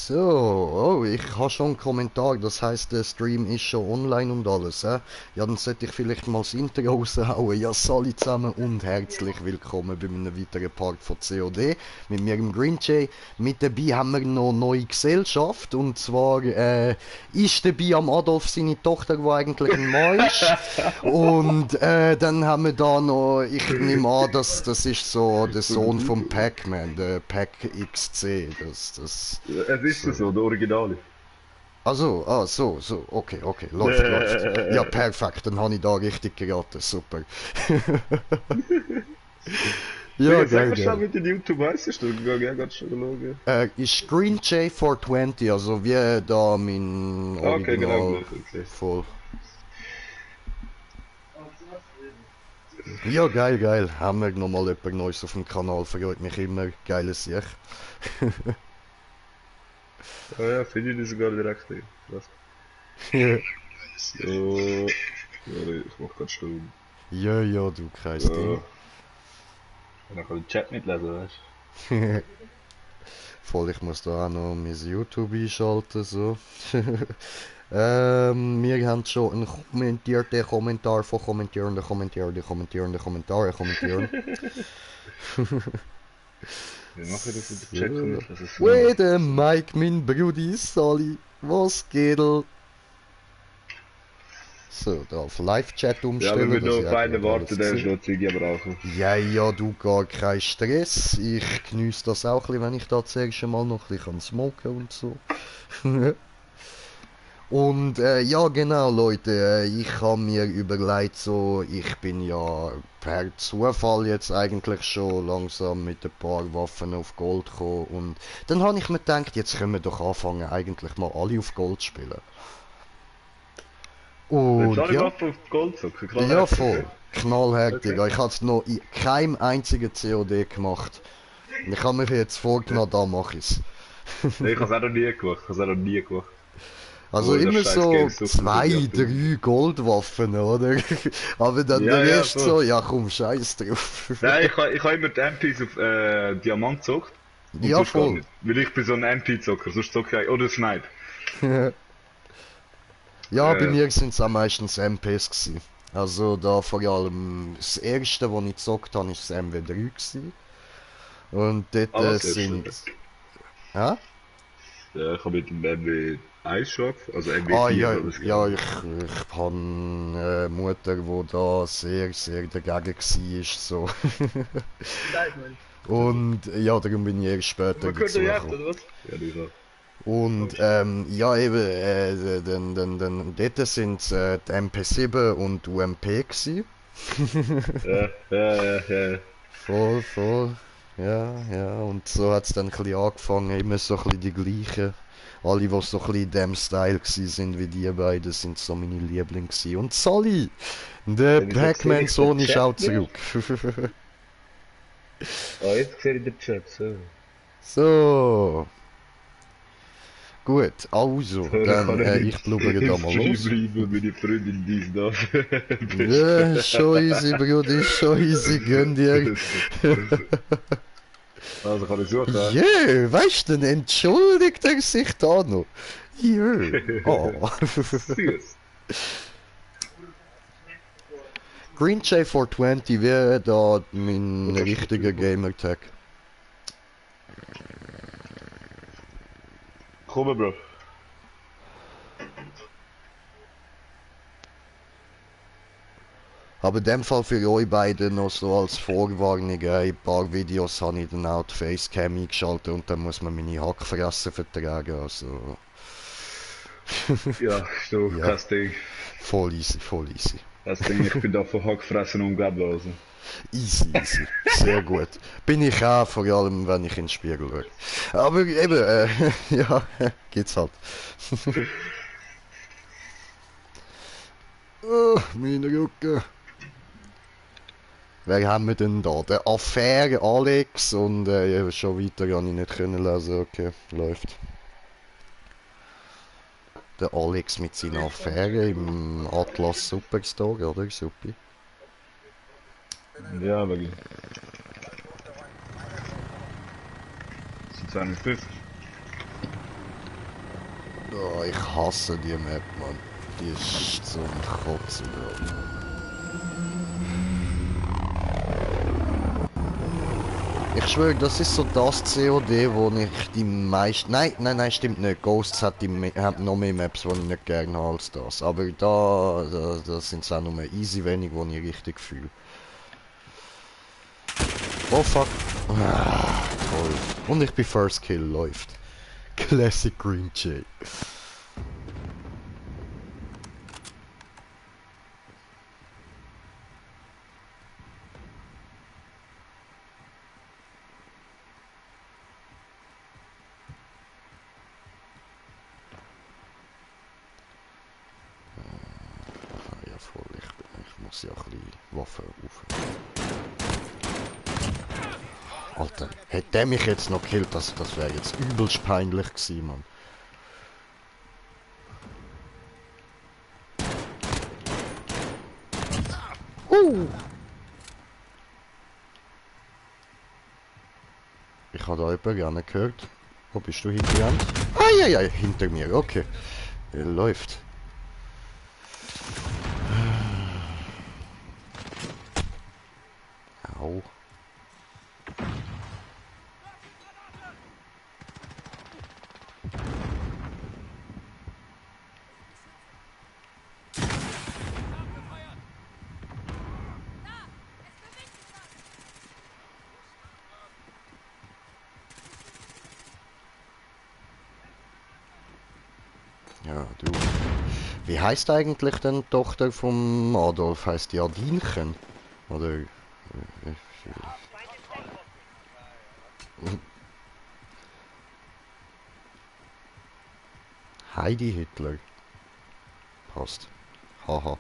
So, oh, ich habe schon einen Kommentar, das heißt, der Stream ist schon online und alles, hä? Ja, dann sollte ich vielleicht mal das Intro raushauen. Ja, salut zusammen und herzlich willkommen bei einem weiteren Part von COD. Mit mir, im Green Jay. Mit dabei haben wir noch eine neue Gesellschaft, und zwar, ist dabei am Adolf seine Tochter, die eigentlich ein Mann ist. Und, dann haben wir da noch, ich nehme an, das ist so der Sohn vom Pac-Man, der Pac XC, Es ist so. so, der Originale. Also, so, okay, läuft. Ja, perfekt, dann habe ich da richtig geraten, super. Ja, Digga, sag geil, mal schnell, geil. mit den YouTube heißt du? Ich gehe ganz schon schauen. Ist Green J420, also wie da mein Ah, okay, genau Original gleich, okay. voll. Ja, geil. Haben wir nochmal etwas Neues auf dem Kanal, freut mich immer. Geiles Sicht. Ah ja, finde ich das sogar direkt hier. Krass. Sorry, ich mach grad Stunden. Ja, du, kein Ding. So. Und dann kann ich den Chat mitlesen, weißt Voll, ich muss da auch noch mein YouTube einschalten, so. Wir haben schon einen kommentierten Kommentar von kommentieren. du? Wie mache ich das in den Chat So. mitlesen? So. Wait, Mike, mein Brudi, Sally, was geht? So, da auf Live-Chat Ja, wenn umstellen, wir dass noch ich auf auch einen gerade warten, alles der ist sehe. noch Züge brauchen. Ja, du, gar kein Stress. Ich geniesse das auch ein bisschen, wenn ich da zuerst mal noch ein bisschen smoken und so. Und ja, genau, Leute, ich habe mir überlegt, so, ich bin ja per Zufall jetzt eigentlich schon langsam mit ein paar Waffen auf Gold gekommen. Und dann habe ich mir gedacht, jetzt können wir doch anfangen, eigentlich mal alle auf Gold zu spielen. Willst du Und alle ja, Waffen auf Gold zocken? ja, Knallhart, okay? voll. Knallhart, Okay. Digga. Ich habe es noch in keinem einzigen COD gemacht. Und ich habe mir jetzt Ja. vorgenommen, da mache ich's. Nee, ich hab's auch noch nie gemacht. Ich hab's auch noch nie gemacht. Also Obwohl das immer scheiß Game so sucht mich irgendwie 2, aktuell. 3 Goldwaffen, oder? Aber dann der Ja, ja, Rest voll. so, ja komm, scheiß drauf. Nein, ich ha immer die MPs auf Diamant gezockt und Ja, sonst gar voll. nicht. Weil ich bin so ein MP-Zocker, sonst zocke ich oder Snipe. Ja, bei Äh, mir sind es auch meistens MPs gewesen. Also da vor allem das erste, was ich gezockt habe, ist das MW3 gewesen. Und dort aber das erste. sind... Ja? Ja, ich habe mit dem MW 1 schon angefangen, also MW Ah 4 ja, habe ich ja, gehabt. ich habe eine Mutter, die da sehr dagegen war, so. Und ja, darum bin ich erst später Man könnte ja, dazugekommen. oder was? Ja, die auch. Und ja, eben, dort sind die MP7 und UMP gewesen. Ja. Voll. Ja. Und so hat es dann ein bisschen angefangen, immer so ein bisschen die gleichen. Alle, die so ein bisschen in dem Style gsi sind wie die beiden, sind so meine Lieblinge gewesen. Und Sally, der Ja, wieso sehe ich den Pac-Man-Sohn ist auch Chat nicht? zurück. Ah, jetzt sehe ich den Chat, so. So, gut, also, Sorry, ich dann, kann ja ich nicht blubbere da im mal Stream los. bleiben, meine Freundin dies da Ja, schon easy, Bruder, schon easy, gönn dir. Also kann ich suchen. Jö, weißt du, dann entschuldigt er sich da noch. Jö, oh. Süß. Green J420 wäre da mein Und das richtiger ist Gamertag. komm, Bro. Aber in dem Fall für euch beide noch so als Vorwarnung, ein paar Videos habe ich dann auch die Facecam eingeschaltet und dann muss man meine Hackfressen vertragen, also... Ja, so, Ja, kein Ding. voll easy. Das Ding, ich bin da von Hackfressen umgeben, also. Easy. Sehr gut. Bin ich auch, vor allem wenn ich in den Spiegel schaue. Aber eben, ja, geht's halt. Oh, meine Rücken. Wer haben wir denn da? Der Affäre Alex und ja, schon weiter kann ich nicht können lesen. Okay, läuft. Der Alex mit seiner Affäre im Atlas Superstore, oder? Suppi. Ja, wirklich. Das sind 250. Oh, ich hasse die Map, Mann. Die ist zum Kotzen, Bro. Ich schwöre, das ist so das COD, wo ich die meisten... Nein, stimmt nicht. Ghosts hat noch mehr Maps, die ich nicht gerne habe als das. Aber da sind es auch nur easy wenig, die ich richtig fühle. Oh fuck. Ah, toll. Und ich bin First Kill, läuft. Classic Green Jay. Ja voll, ich muss ja ein bisschen Waffen rufen. Alter, hätte der mich jetzt noch gekillt, das wäre jetzt übelst peinlich gewesen, Mann. Ich habe da jemanden gerne gehört. Wo bist du hingerannt? Eieiei, hinter mir, okay. Er läuft. Au. Ja, du. Wie heißt eigentlich denn die Tochter vom Adolf? Heißt die Adinchen? Oder... Heidi Hitler. Passt. Haha.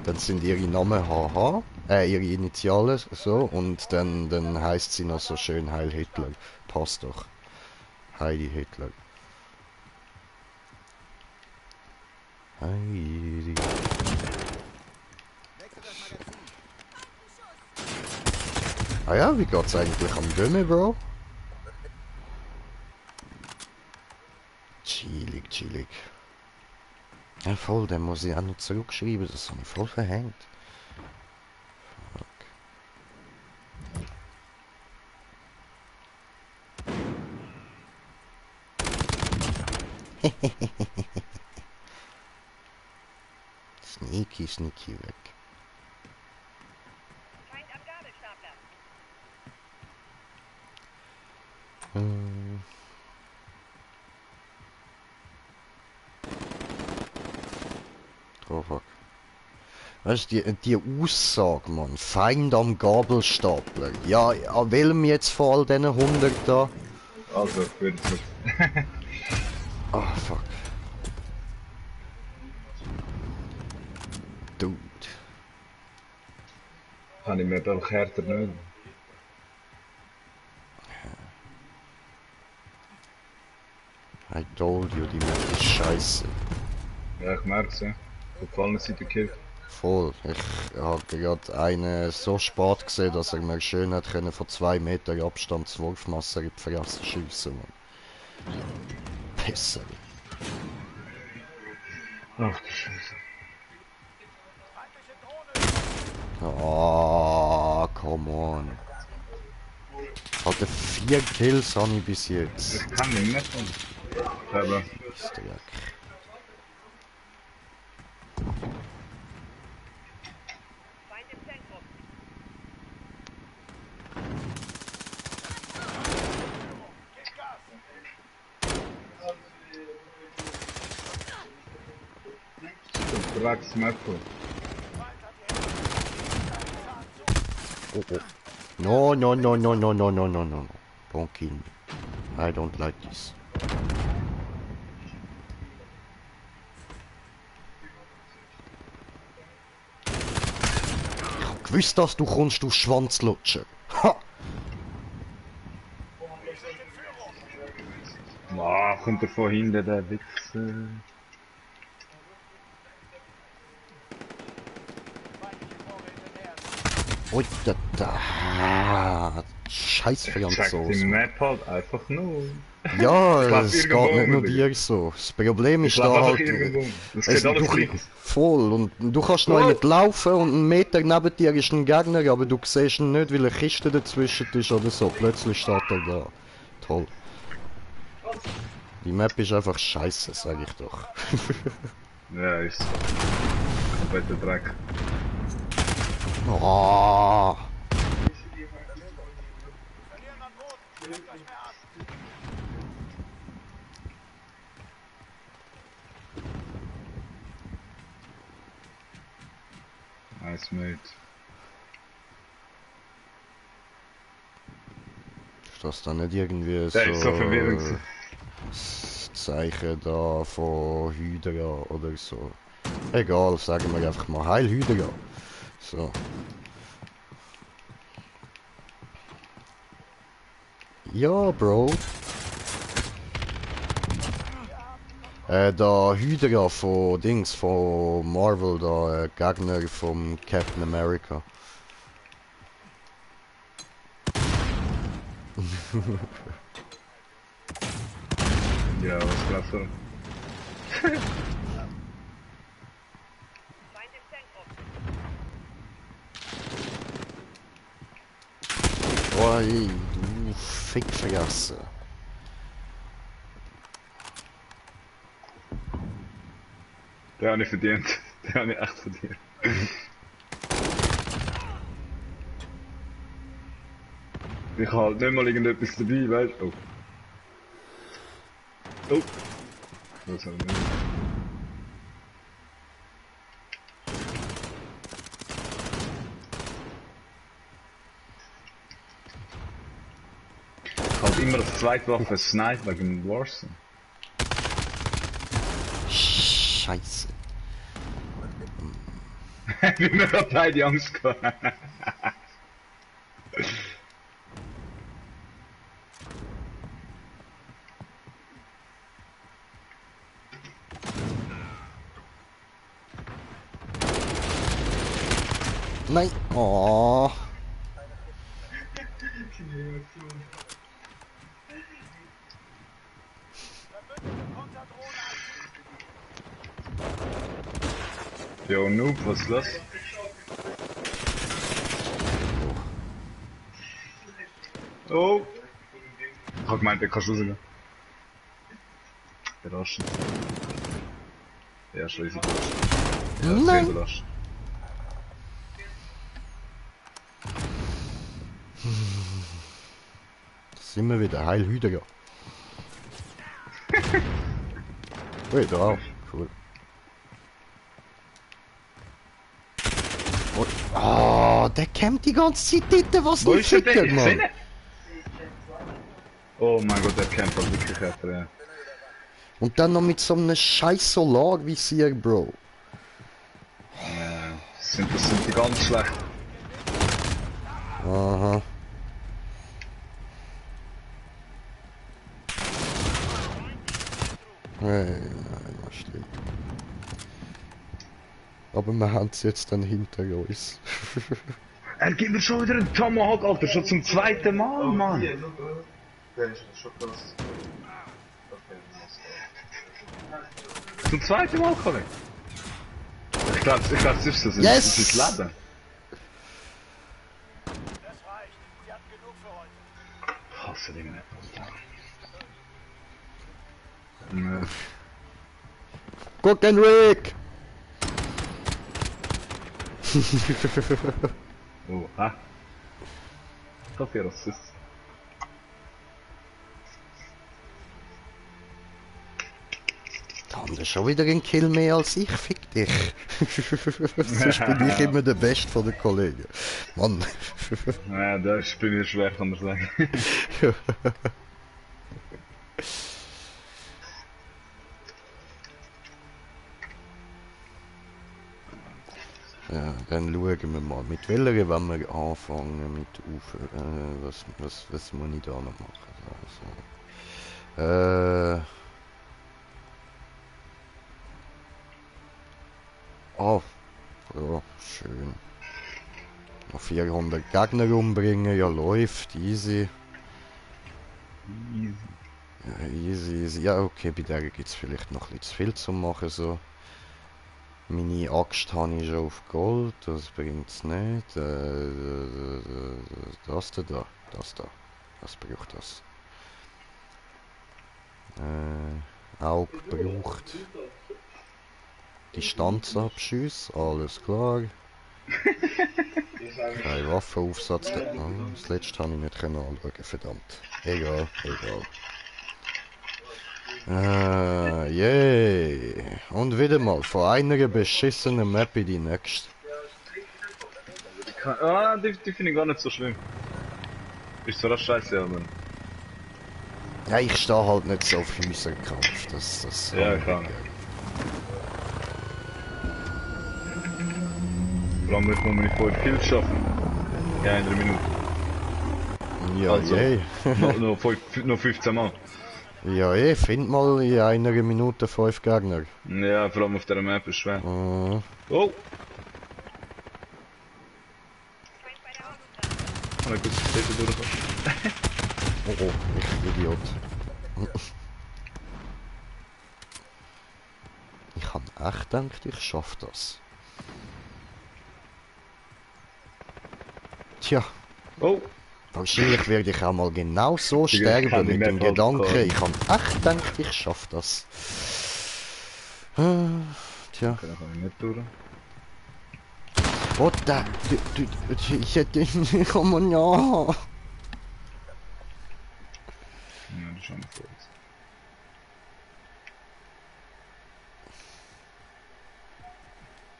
Dann sind ihre Namen HH, ihre Initialen so, und dann heißt sie noch so schön Heil Hitler. Passt doch. Heidi Hitler. Heidi. Ah ja, wie geht's eigentlich am Döme, Bro? Chillig, chillig. Ja voll, den muss ich auch noch zurückschreiben, das habe ich voll verhängt. Sneaky, sneaky weg. Oh fuck. Weißt du, die Aussage, Mann, Feind am Gabelstapler. Ja, an welchem jetzt von all diesen 100 da? Also, 40. Ah, fuck. Dude. Habe ich mir doch härter nicht. I told you, die Map ist scheiße. Ja, ich merke es, ja. Auf allen Seiten gekillt. Voll. Ich habe gerade einen so spät gesehen, dass er mir schön hat können von 2 Meter Abstand das Wurfmesser in die Fresse schiessen, Mann. Pisser. Ach du Scheiße. Ah, come on. Alter, 4 Kills habe ich bis jetzt. Ich kann ihn nicht. Aber Ist der Jack. Drecks Metro. Oh, oh. No, no, no, no, no, no, no, no, no. Don't kill me. I don't like this. Ich hab gewusst, dass du kommst, du Schwanzlutscher. Ha! Ah, kommt er von hinten, der Wichser. Oh, da. Scheiß Check die Franzosen. Map halt einfach nur. Ja, Ich lauf es irgendwo geht nicht nur rum, Digga. dir so. Das Problem Ich ist lauf da einfach halt, irgendwo rum. Das es, geht du, alles gleich. voll, und du kannst noch Oh! mit laufen und einen Meter neben dir ist ein Gegner, aber du siehst ihn nicht, weil eine Kiste dazwischen ist oder so. Plötzlich steht er da. Toll. Die Map ist einfach scheiße, sag ich doch. Ja, ist so. Kompletter Dreck. Oh. Nice, mate. Ist das dann nicht irgendwie Der ist so verwirrend. so das Zeichen da von Hydra oder so? Egal, sagen wir einfach mal Heil Hydra. So. Ja, Bro. Da Hydra von Dings, von Marvel, da Gegner vom Captain America. Ja, was glaubst du? Oh, ey, du Fickvergasse. Der hat nicht verdient. Der hat nicht echt verdient. Ich habe halt nicht mal irgendetwas dabei, weißt du? Oh. Oh. Das haben wir nicht. Halt immer als Zweitwaffe Snipe wegen Warzone. Scheiße. Wie mir hat beide Angst gehabt. Nein. Oh. Jo, Noob, was ist los? Oh! Ich hab gemeint, der kannst rausgehen. Überraschend. Ja, schon easy. Ja, sehr Nein. überraschend. Da sind wir wieder. Heil Hydra. Ui, da auch. Cool. Oh, ah, der campt die ganze Zeit dort. Was Wo ein ist der Ficker, denn? Ich seh Mann. ihn. Oh mein Gott, der Camp hat wirklich härter, ja. Und dann noch mit so einem scheiß Solarvisier, Bro. Ja, das sind die ganz schlecht. Aha. Nein, das stimmt. Aber wir haben es jetzt dann hinter uns. Er gibt mir schon wieder einen Tomahawk, Alter, schon zum zweiten Mal, Mann. Zum zweiten Mal, Kollege. Ich glaube, das ist das. Yes! Das ist das Leben. Ich hasse den nicht, Alter. Nee. Guck, Rick! Oh, hä? Ich hoffe, Rassist. Da haben wir schon wieder einen Kill mehr als ich, fick dich. Sonst bin ich immer der Beste von den Kollegen. Mann. Ja, das bin ich schwer, kann man sagen. Ja, dann schauen wir mal. Mit welcher wollen wir anfangen mit aufhören? Was muss ich da noch machen? Also, oh, ja, schön. Noch 400 Gegner umbringen, ja läuft, easy. Easy. Ja, easy, easy. Ja, okay, bei der gibt es vielleicht noch ein bisschen zu viel zu machen, so. Meine Axt habe ich schon auf Gold, das bringt es nicht. Das da, das da. Was braucht das? Auge braucht Distanzabschüsse, alles klar. Kein Waffenaufsatz. Das letzte habe ich nicht anschauen, verdammt. Egal, egal. Yay. Und wieder mal, von einer beschissenen Map in die nächste. Die finde ich gar nicht so schlimm. Ist zwar das scheiße, aber... Ja, ich stehe halt nicht so auf Häuserkampf. Das Ja, kann ich klar. nicht Vor allem nicht, muss man nicht 5 Kills schaffen. Ja, in 3 Minuten. gern. Ja, Also, yay. noch 15 Mal. Ja, find mal in einer Minute 5 Gegner. Ja, vor allem auf der Map ist schwer. Oh, Oh! Kann ich kurz die Städte durchkommen? oh, ich Idiot. Ich habe echt gedacht, ich schaffe das. Tja, Oh! wahrscheinlich werde ich auch mal genau so Digga, ich sterben kann die mit dem Map halt Gedanken. gar nicht. Ich habe echt gedacht, ich schaffe das. Tja. Okay, dann kann ich nicht durch. Oh, da, ich hätte komm on, ja. Ja, das ist auch nicht vor uns.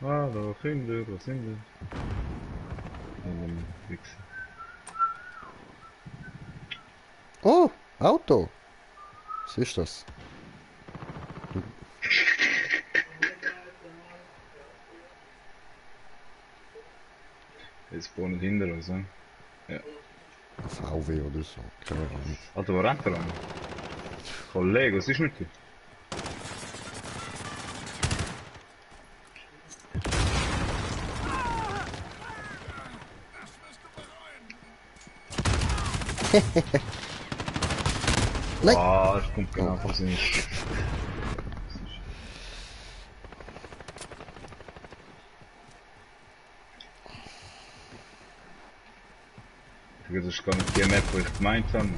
Hallo, Kinder, was sind wir? Wichser. Oh, Auto. Was ist das? Jetzt spawnen hinter uns, ne? Ja. VW oder so, keine Ahnung. Alter, wo rennt er an? Kollege, was ist mit dir? Nein. Ah, es kommt genau von seinem Stück. Das ist gar nicht die Map, die ich gemeint habe.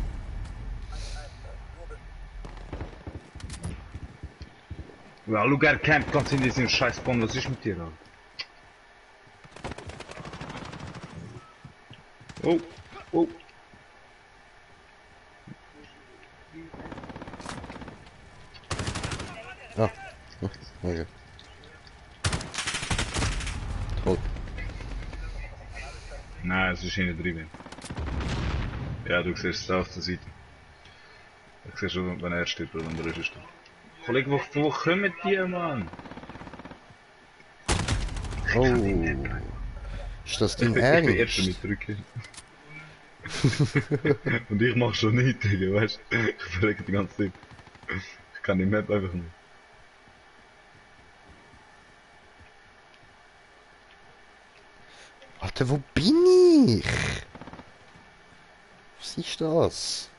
Ja, schau, er campt ganz in diesem scheiß Spawn, was ist mit dir, Alter? Oh, oh. Ah, okay. Toll. Nein, es ist hinten drin. Ja, du siehst es auf der Seite. Ich sehe schon, wenn er steht, oder der ist da. Kollege, wo kommen die, Mann? Oh. Ist das dein Ich bin Erster Ernst? mit drücken. Und ich mach schon nichts, Digga, weißt du? Ich verrecke die ganze Zeit. Ich kann die Map einfach nicht. Alter, wo bin ich? Was ist das?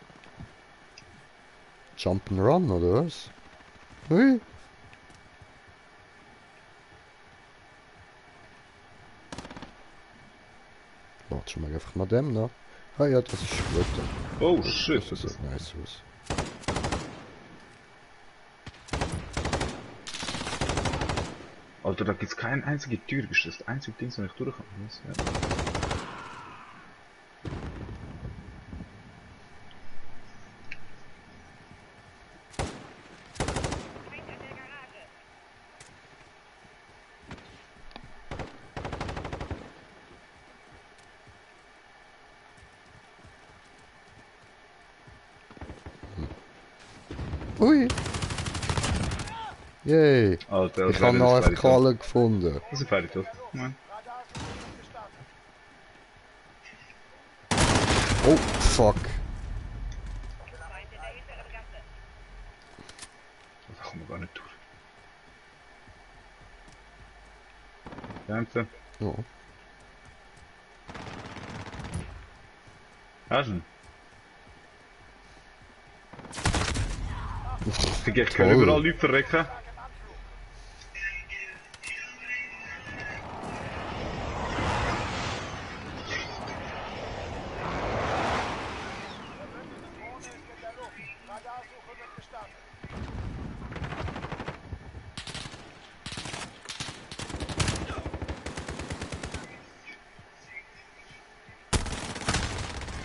Jump'n'Run oder was? Hui. Warte mal einfach mal dem nach. Ah ja, das ist gut. Oh shit, Das sieht nice aus. Alter, da gibt's keine einzige Tür, das ist das einzige Ding, das ich durchkomme. Ja. Ui. Yay. Alter, Ich habe noch einfach alle gefunden. Das ist fertig, tot. Nein. Oh, fuck. Da kommen wir gar nicht durch. Ganze. Ja. Hast du ihn? Ich kann überall Leute verrecken.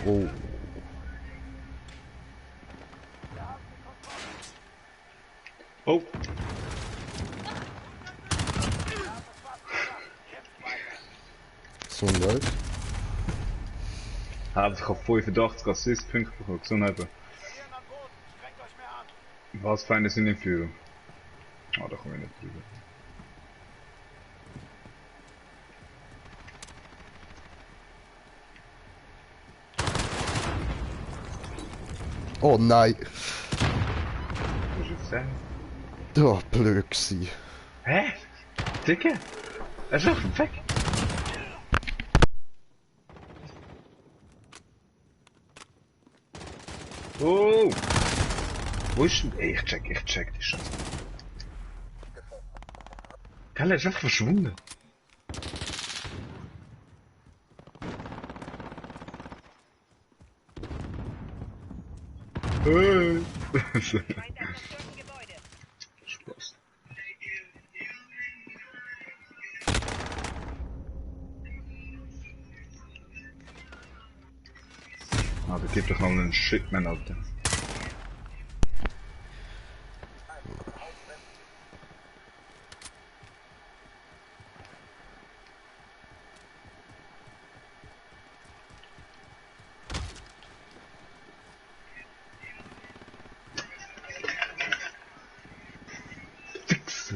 Oh. Oh! Gesundheit. Ich habe 85 Assist-Punkte bekommen. Gesundheit. Was Feinde sind in Führung? Ah, da komme ich nicht drüber. Oh nein. Was ist jetzt sagen? Da, blöd gsi. Hä? Dicke? Er ist einfach weg. Oh! Wo ist denn? Ey, ich check die Scheiße. Geil, er ist einfach verschwunden. Hey! Spaß. Ah, da gibt doch noch einen Shitman, Alter. Fixer.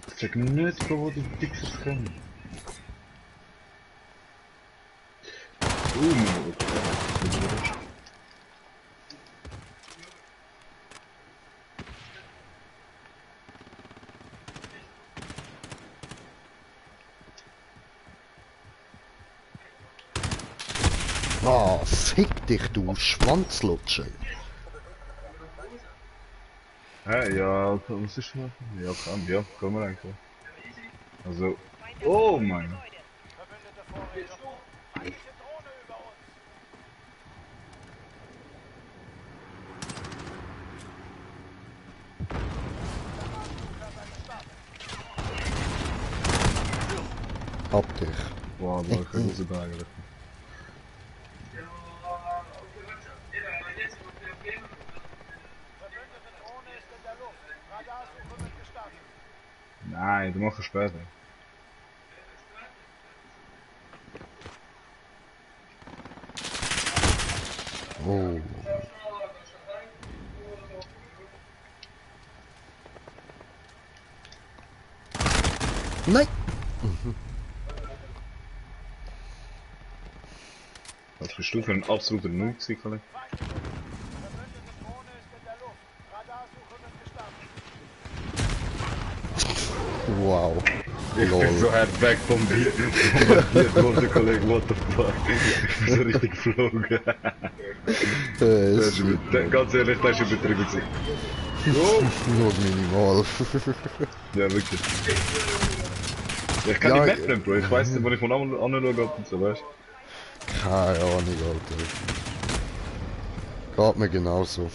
Ich check nicht, wo die Fixers kommen. Mein Gott. Ah, fick dich, du Schwanzlutscher. Hä, ja, was ist noch? Ja, kann man eigentlich. Also, oh mein Gott. Hab dich. Boah, aber ich kann das eigentlich. Nein, du machst es später. Oh. Nein! Was bist du für ein absoluter Noob, Kollege? Wow. Ich bin so hart weg vom Bier worden, Kollege, what the fuck. Ich bin so richtig geflogen. Ganz ehrlich, das ist übertrieben gewesen. Nur minimal. Ja, wirklich. Ja, ich kann Ja, die Map nicht, Bro. Ich weiss nicht, wo ich von anschauen ab und so, weißt du? Keine Ahnung, Alter. Geht mir genauso.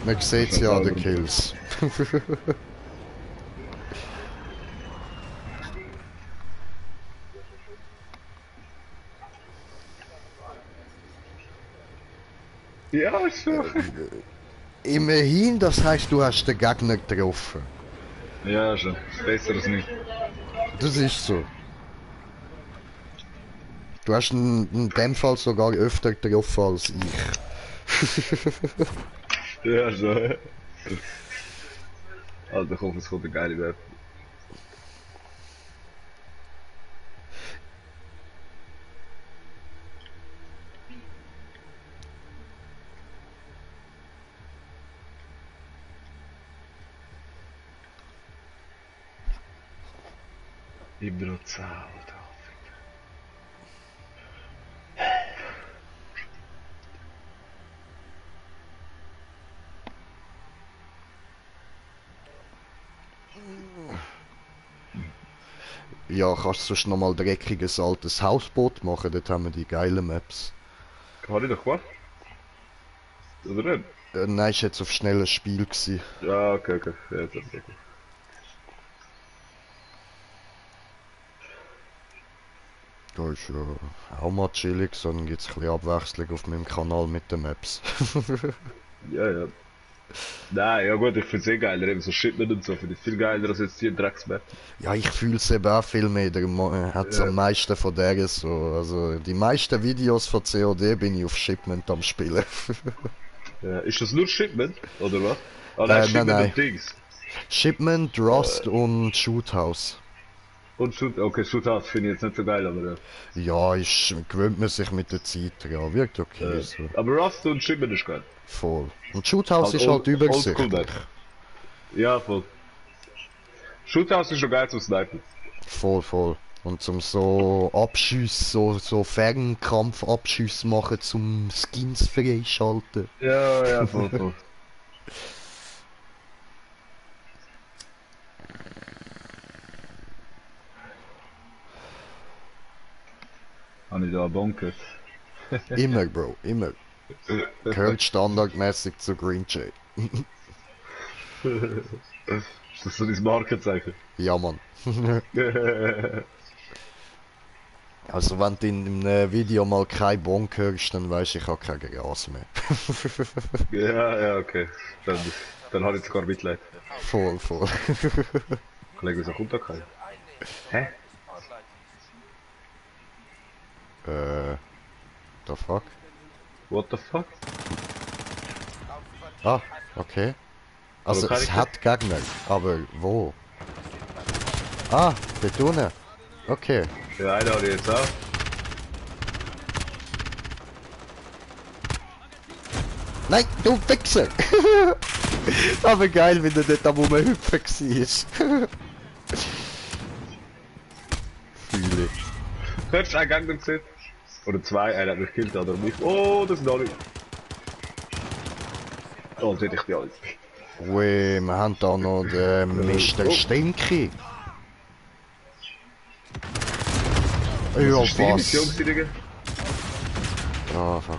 Man sieht's ja an den Kills. Ja, schon. Immerhin, das heißt, du hast den Gegner getroffen. Ja, schon. Besser als nicht. Das ist so. Du hast ihn in dem Fall sogar öfter getroffen als ich. Ja, schon. Alter, komm, es kommt eine geile Web. Ich bin noch 10, Alter. Ja, kannst du sonst nochmal dreckiges altes Hausboot machen, dort haben wir die geilen Maps. Habe ich doch gemacht? Oder nicht? Nein, ist jetzt auf schnelles Spiel gewesen. Ja, okay, okay. Ja, jetzt hab ich okay. Da ist ja auch mal chillig, sondern gibt's ein bisschen Abwechslung auf meinem Kanal mit den Maps. Ja, ja. Nein, ja gut, ich find's eh geiler, eben so Shipment und so, finde ich viel geiler als jetzt die Drecksmap. Ja, ich fühl's eben auch viel mehr, darum hat's Ja. am meisten von der so. Also, die meisten Videos von COD bin ich auf Shipment am Spielen. Ja. Ist das nur Shipment, oder was? Ah nein, Nein, Shipment nein. und Dings. Shipment, Rust und Shoothouse. Und Shoot, okay, Shootout finde ich jetzt nicht so geil, aber Ja, gewöhnt man sich mit der Zeit dran, wirkt okay ja. so. Aber Rust und Shipment ist geil. Voll. Und Shoothouse Halt ist halt Oldschool übersichtlich. Map. Ja, voll. Shootout ist schon geil zum Snipen. Voll, voll. Und zum so Abschüsse, so Fernkampfabschüsse machen, zum Skins freischalten. Ja, ja, voll, voll. Habe ich da bunkert. Immer, Bro, immer. Gehört standardmäßig zu Green Jay. Ist das so dein Markenzeichen? Ja, Mann. Also, wenn du in einem Video mal kein Bonk hörst, dann weisst ich habe kein Gras mehr. Ja, ja, okay. Dann habe ich sogar Mitleid. Voll, voll. Kollege, wieso kommt da keiner? Hä? The fuck? What the fuck? Ah, okay. Also, kann es ich hat Gegner, aber wo? Ah, dort unten. Okay. Der eine habe ich jetzt auch. Nein, du Wichser! Aber geil, wenn er dort am Rumhüpfen war. Fühle. Hörst du einen Gang gesehen? Oder zwei, einer hat mich gekillt, oder mich. Oh, das sind alle. Oh, sehe ich die alle. Ui, wir haben da noch den Mr. Stinky. Ja, Was ist die Mission, was? Digga? Ah, fuck.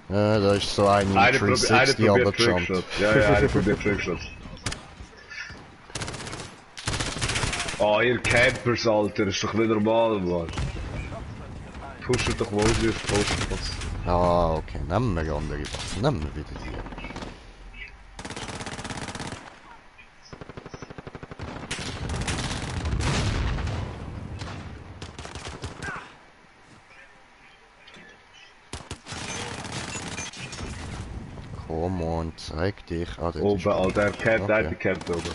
Ja, da ist so ein Einer 360 probiert runtergejumpt. Trickshot. Ja, ja, einer probiert Trickshot. Oh, ihr Campers, Alter, ist doch nicht normal, Mann. Pusht doch wohl durch Postplatz. Ah, okay, nehmen wir andere Waffen. Nehmen wir wieder die. Komm on, zeig dich. Ah, dort ist- Oben, Alter, der Okay. hat gecampt oben.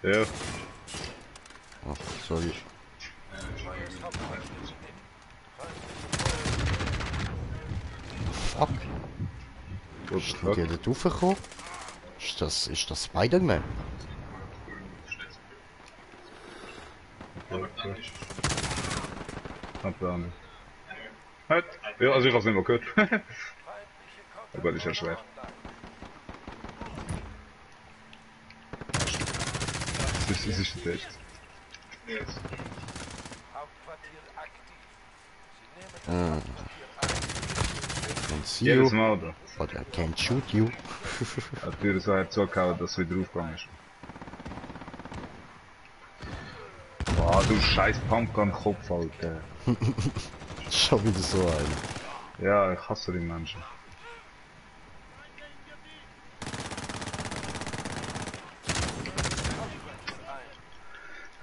Ja. Oh, sorry. Fuck. What the Ist fuck? die dort raufgekommen? Ist das Spider-Man? Keine Ahnung. Halt. Ja, also ich hab's nicht mehr gehört. Oh Gott, ist ja schwer. Das ist der Test. Can see Jedes you, Mal, da. but I can't shoot you. Hat die Tür so hart zugehauen, dass es wieder aufgegangen ist. Boah, du scheiß Pumpgun-Kopf, Alter. Schon wieder so ein. Ja, ich hasse die Menschen.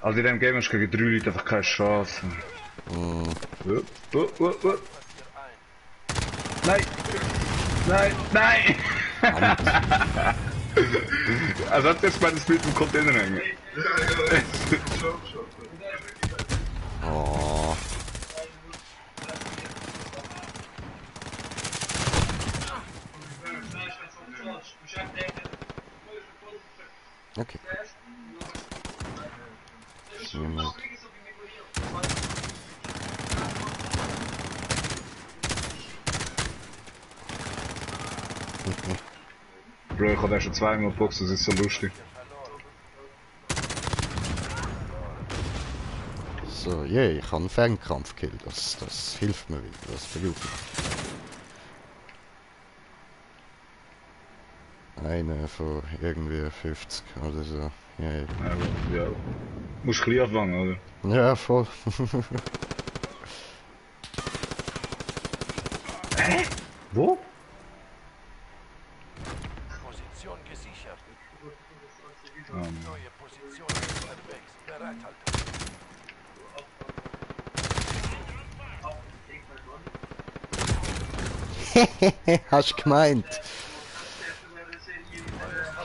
Also in dem Game hast du gegen 3 Leute einfach keine Chance. Nein! Nein! Nein! Also hat jetzt beides mit dem Container hängen. Oh. Okay. Niemand. Okay. Bro, ich hab den schon zweimal geboxt, das ist so lustig. So, yeah, ich habe einen Fernkampfkill. Das hilft mir wieder. Das brauche ich. Eine von irgendwie 50 oder so. Yeah. Ja. Musst klein anfangen, oder? Ja, voll. Hä? Wo? Position gesichert. Ah, Neue Position unterwegs. Bereithalten. Hast du gemeint?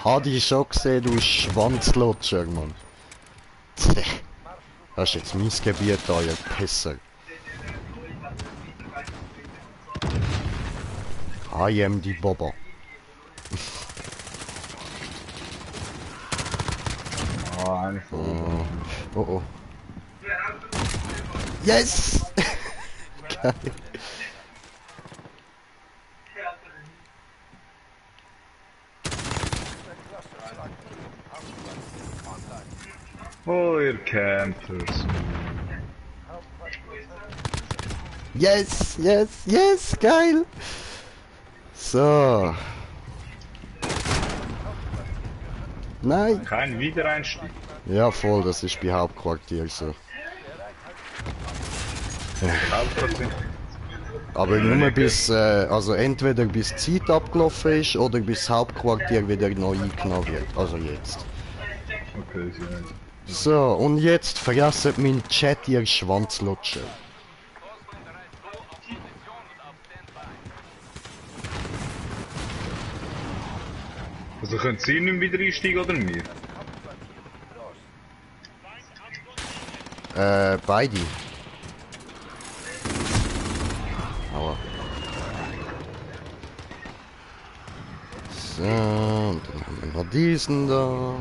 Hab ich schon gesehen, du Schwanzlutscher, Mann. Das ist jetzt mein Gebiet da, ihr Pisser. I am die Boba. eine von. Oh oh. Yes! Geil. Oh, ihr Campers. Yes, yes, yes, geil. So. Nein. Kein Wiedereinstieg. Ja, voll, das ist bei Hauptquartier so. Hauptquartier. Aber nur bis, also entweder bis die Zeit abgelaufen ist oder bis das Hauptquartier wieder neu eingenommen wird. Also jetzt. Okay, ja. So, und jetzt vergessen mein Chat, ihr Schwanzlutscher. Also können Sie nicht mehr wieder einsteigen oder wir? Beide. Aua. So, und dann haben wir noch diesen da.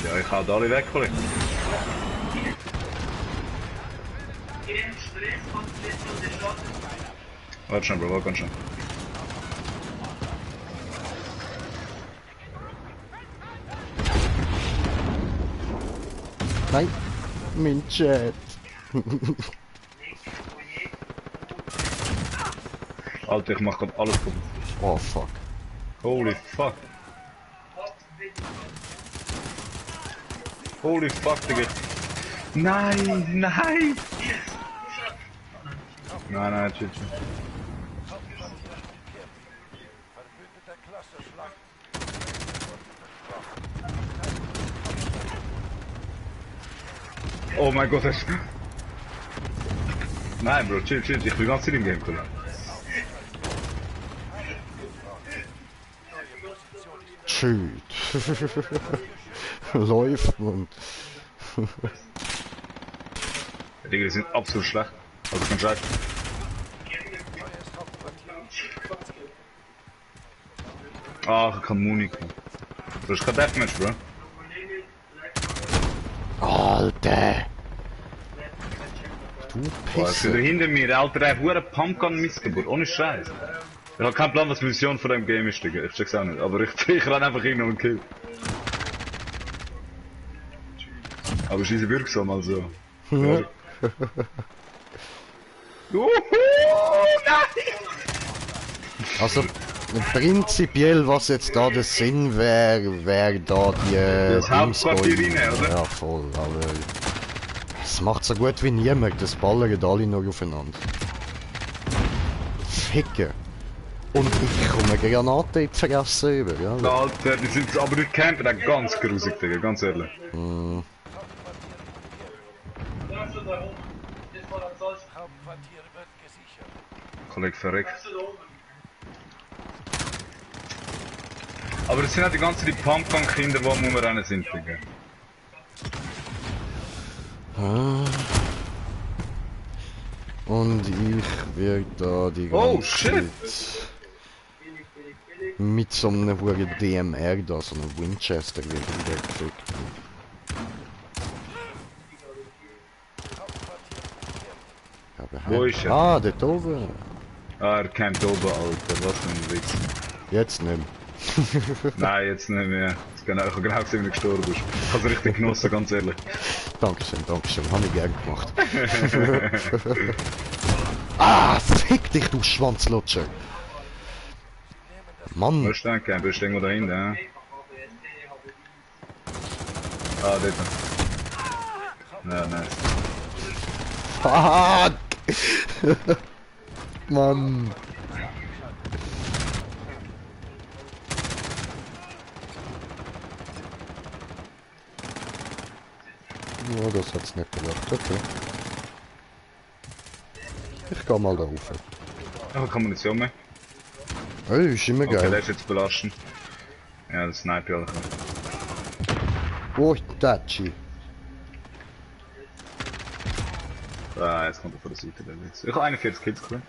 Ja, ich hau da alle weg, Kollege. Warte schon, Bro, warte schon. Nein, mein Chat. Alter, ich mach grad alles kaputt. Oh fuck. Holy fuck. Holy fuck, Digga. Nein, nein! Nein, chill. Verbündeter Clusterschlag. Oh mein Gott, das... Nein, Bro, chill, ich bin ganz in dem Game, Kollege. Shoot. Läuft und... Digga, die sind absolut schlecht. Also kein Scheiß. Ach, ich kann Muni. Das ist kein Deathmatch, Bro. Alter! Du Boah, ist wieder Pisser. hinter mir, Alter, der hure Pumpgun Missgeburt, ohne Scheiß. Ich hab keinen Plan, was die Mission von dem Game ist, Digga. Ich check's auch nicht, aber ich renn einfach hin und kill. Aber ist easy wirksam, also. Ja. Nein! Also, prinzipiell, was jetzt da der Sinn wäre da die... Das Hauptquartier Dingsbäume. rein, oder? Ja, voll, aber... Das macht so gut wie niemand, das ballern alle noch aufeinander. Ficken. Und ich komme Granaten in die Fresse über, ja. Alter, die sind aber durch Campen auch ganz grusig, Digga, ganz ehrlich. Mm. Hauptquartier wird gesichert. Kollege verreckt. Aber das sind halt die ganzen Pumpgun-Kinder, die am Rumrennen sind, Digga. Ah. Und ich werde da die ganze Oh, shit. Zeit Mit so einem verdammten DMR da, so einem Winchester wird wieder gefickt. Wo ist er? Ah, dort oben. Ah, er campt oben, Alter. Was für ein Witz. Jetzt nicht mehr. Nein, jetzt nicht mehr. Ich habe genau gesehen, wie du gestorben bist. Ich habe es richtig genossen, ganz ehrlich. Dankeschön, Dankeschön. Habe ich gern gemacht. Ah, fick dich, du Schwanzlutscher. Mann. Wo ist der Camp? Bist du irgendwo da hinten, ja? Ah, dort. Ja, nice. Fuck! Mann. Ja, das hat's nicht gedacht. Okay. Ich geh mal da rauf. Ach, keine Munition mehr. Hey, ist immer Okay, geil. der ist jetzt belastend. Ja, das Sniper, Alter. Oh, Tachi. Ah, jetzt kommt er von der Seite, der Witz. Ich habe 41 Kills gesehen.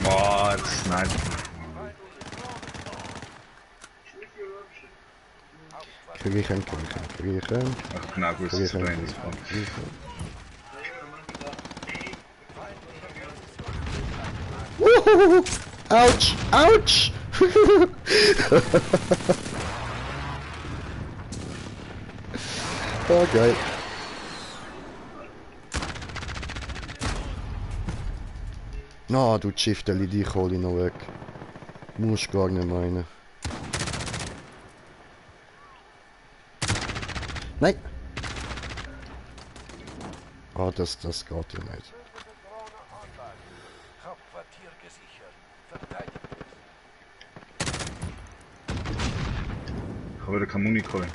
Oh, jetzt Sniper. Kriechen. Ach, genau, gewusst, dass er da hinten kommt. Ouch! Ouch! Oh, geil. Na, du Schifteli, dich hol ich noch weg. Musst gar nicht meinen. Nein! Ah, das geht ja nicht. Hauptquartier gesichert. Verteidigt es. Ich habe wieder keine Muni geholt.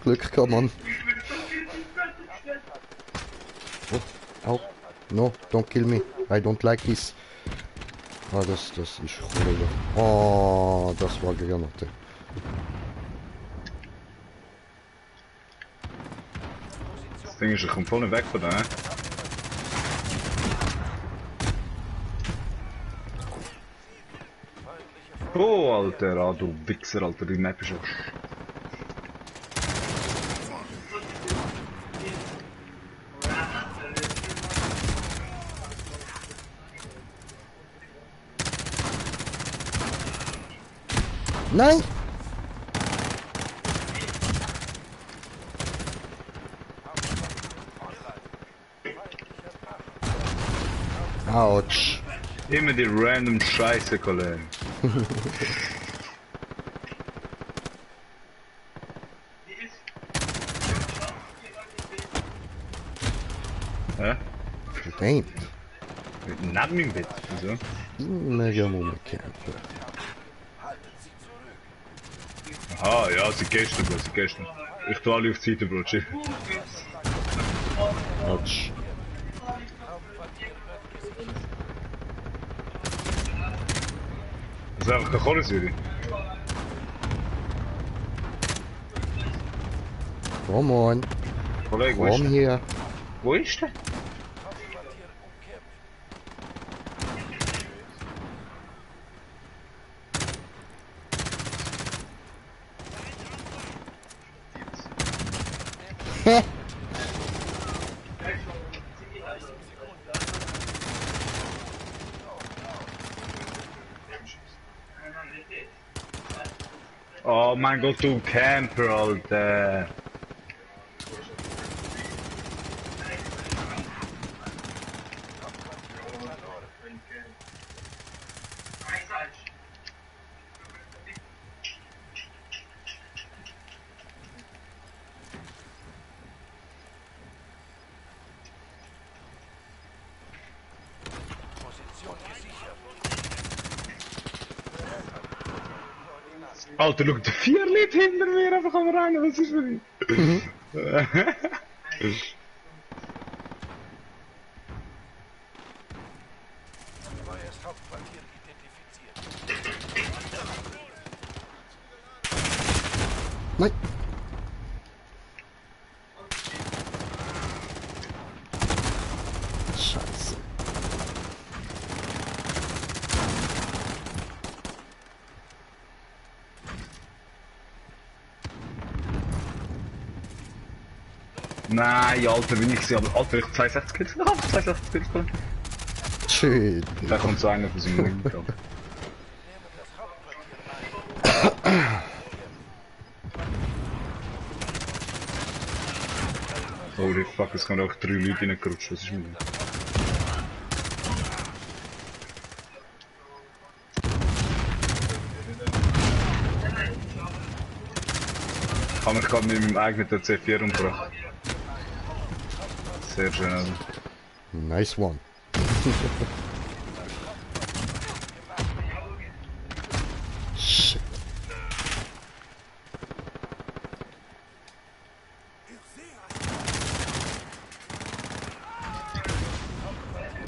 Glück gehabt, Mann. Oh, au. No, don't kill me. I don't like this. Ah, das ist cool. Oh, das war Granate. Das Ding ist, ich komme voll weg von da, Oh, Alter, ah, du Wichser, Alter, die Map ist ja... Nein! Autsch. Immer die random Scheiße, Kollege. Hä? Verdammt. Neben dem Bett, wieso? Immer ja rumkämpfen. Halten Sie zurück. Aha, ja, sie gestern, Bro, sie gestern. Ich tue alle auf die Seite, Bro, chill. Autsch. Hauptquartier wird gesichert. Das ist einfach keine Kohlensäure. Come on. Kollege, wo ist Komm der? hier. Wo ist der? Hauptquartier umkämpft. Hä? Oh mein Gott, du Camper, Alter. Position gesichert. Alter, schau, der 4 Leute hinter mir einfach am Rennen, was ist für dich? Neues Hauptquartier identifiziert. Nein. Scheiße. Nein, Alter, bin ich sie, aber Alter, ich 62 Kills noch, 62 Kills gemacht. Shit. Da kommt so einer von seinem Ring. Nehmen das Hauptquartier ein. Holy fuck, es kommen auch 3 Leute reingerutscht, was ist mit dem? Ich habe mich gerade mit meinem eigenen C4 umgebracht. Sehr schön, also. Nice one. Shit.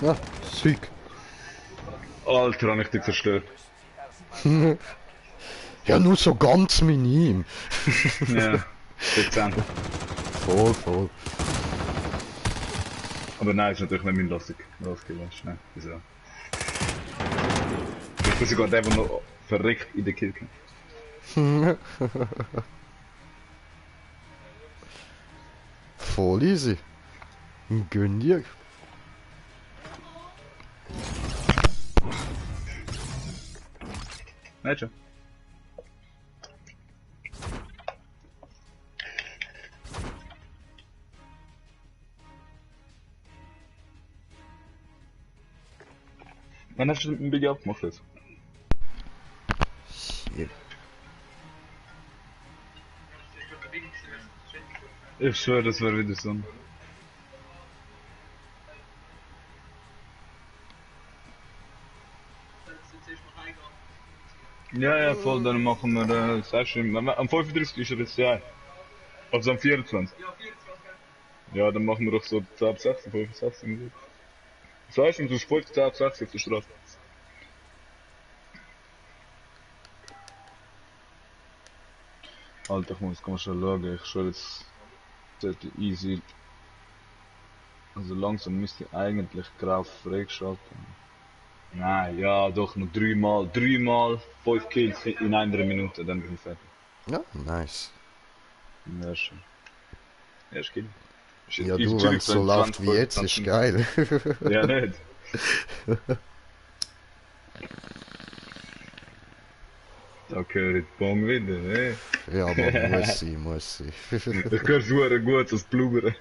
Ja, sick. Alter, habe ich dich zerstört. Ja, nur so ganz minim. Ja, dezent. Voll, voll. Aber nein, ist natürlich nicht mein lustig. Lustig, weißt du, ne? Wieso? Ich bin sogar der, der noch verrückt in der Kill kommt. Voll easy. Gönn dir. Nicht schon. Wann hast du den Video abgemacht jetzt? Shit. Ich schwöre, das wäre wieder so. Ja, ja, voll, dann machen wir sagst du, am 35 ist er jetzt ja. Also am 24. Ja, dann machen wir doch so 10 ab 16, 65. Das heißt, du spielst 10 ab 16 auf der Straße. Alter, ich muss mal schon schauen, ich schwöre jetzt sollte easy. Also langsam müsste ich eigentlich grau freigeschalten. Nein, ja doch, noch 3 mal 5 Kills in einer Minute, dann bin ich fertig. Ja, nice. Ja, schon. Erst Kill. Ist Ja, ist du, wenn Zürich es so läuft 20, wie jetzt, ist geil. Ja, nicht. Da gehört die Bombe wieder, ne? Ja, aber muss sie, muss sie. Das gehört super gut, das Blubbern.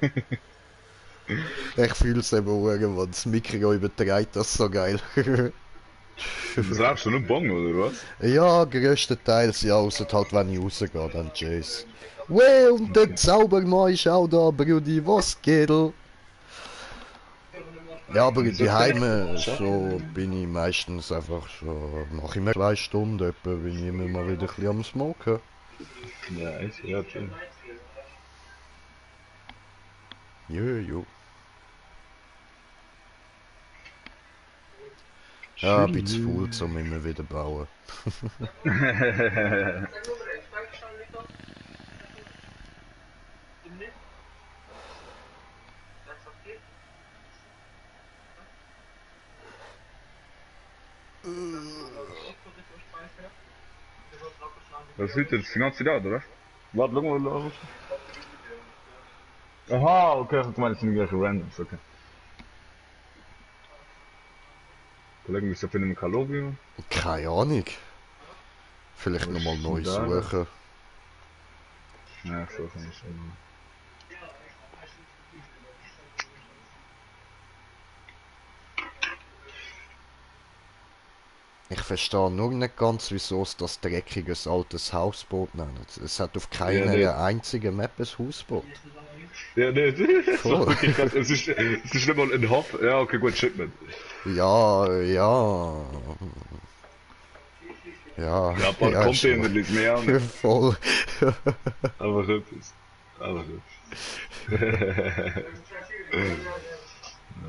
Ich fühle es eben auch, wenn das Mikro überträgt, das ist so geil. Das rauchst du nur Bong, oder was? Ja, größtenteils ja, außer halt wenn ich rausgehe, dann tschüss. Well, und der Zaubermann ist auch da, Brudi, was geht? Ja, aber die Heime, so bin ich meistens einfach so, nach immer 2 Stunden etwa, bin ich immer mal wieder ein bisschen am Smoken. Ja, echt? Ja, schön. Jo. Ja, ein bisschen faul zum immer wieder bauen. Was ist das? Die ganze Zeit, oder? Warte, schau mal. Aha, okay, ich meine, das sind irgendwelche Randoms, okay. Kollegen, wie finden wir Kalobio? Keine Ahnung. Vielleicht nochmal neu da? suchen. Ja, so kann ich schon. Ich verstehe nur nicht ganz, wieso es das dreckiges altes Hausboot nennt. Es hat auf keiner nicht. einzigen Map ein Hausboot. Ja, nee, das ist Voll. wirklich krass. Es ist nicht mal ein Hoff. Ja, okay, gut, Shipment. Ja. Ja, ein paar ja, Container schon. liegt mehr an. Voll. Aber gut ist. Aber gut.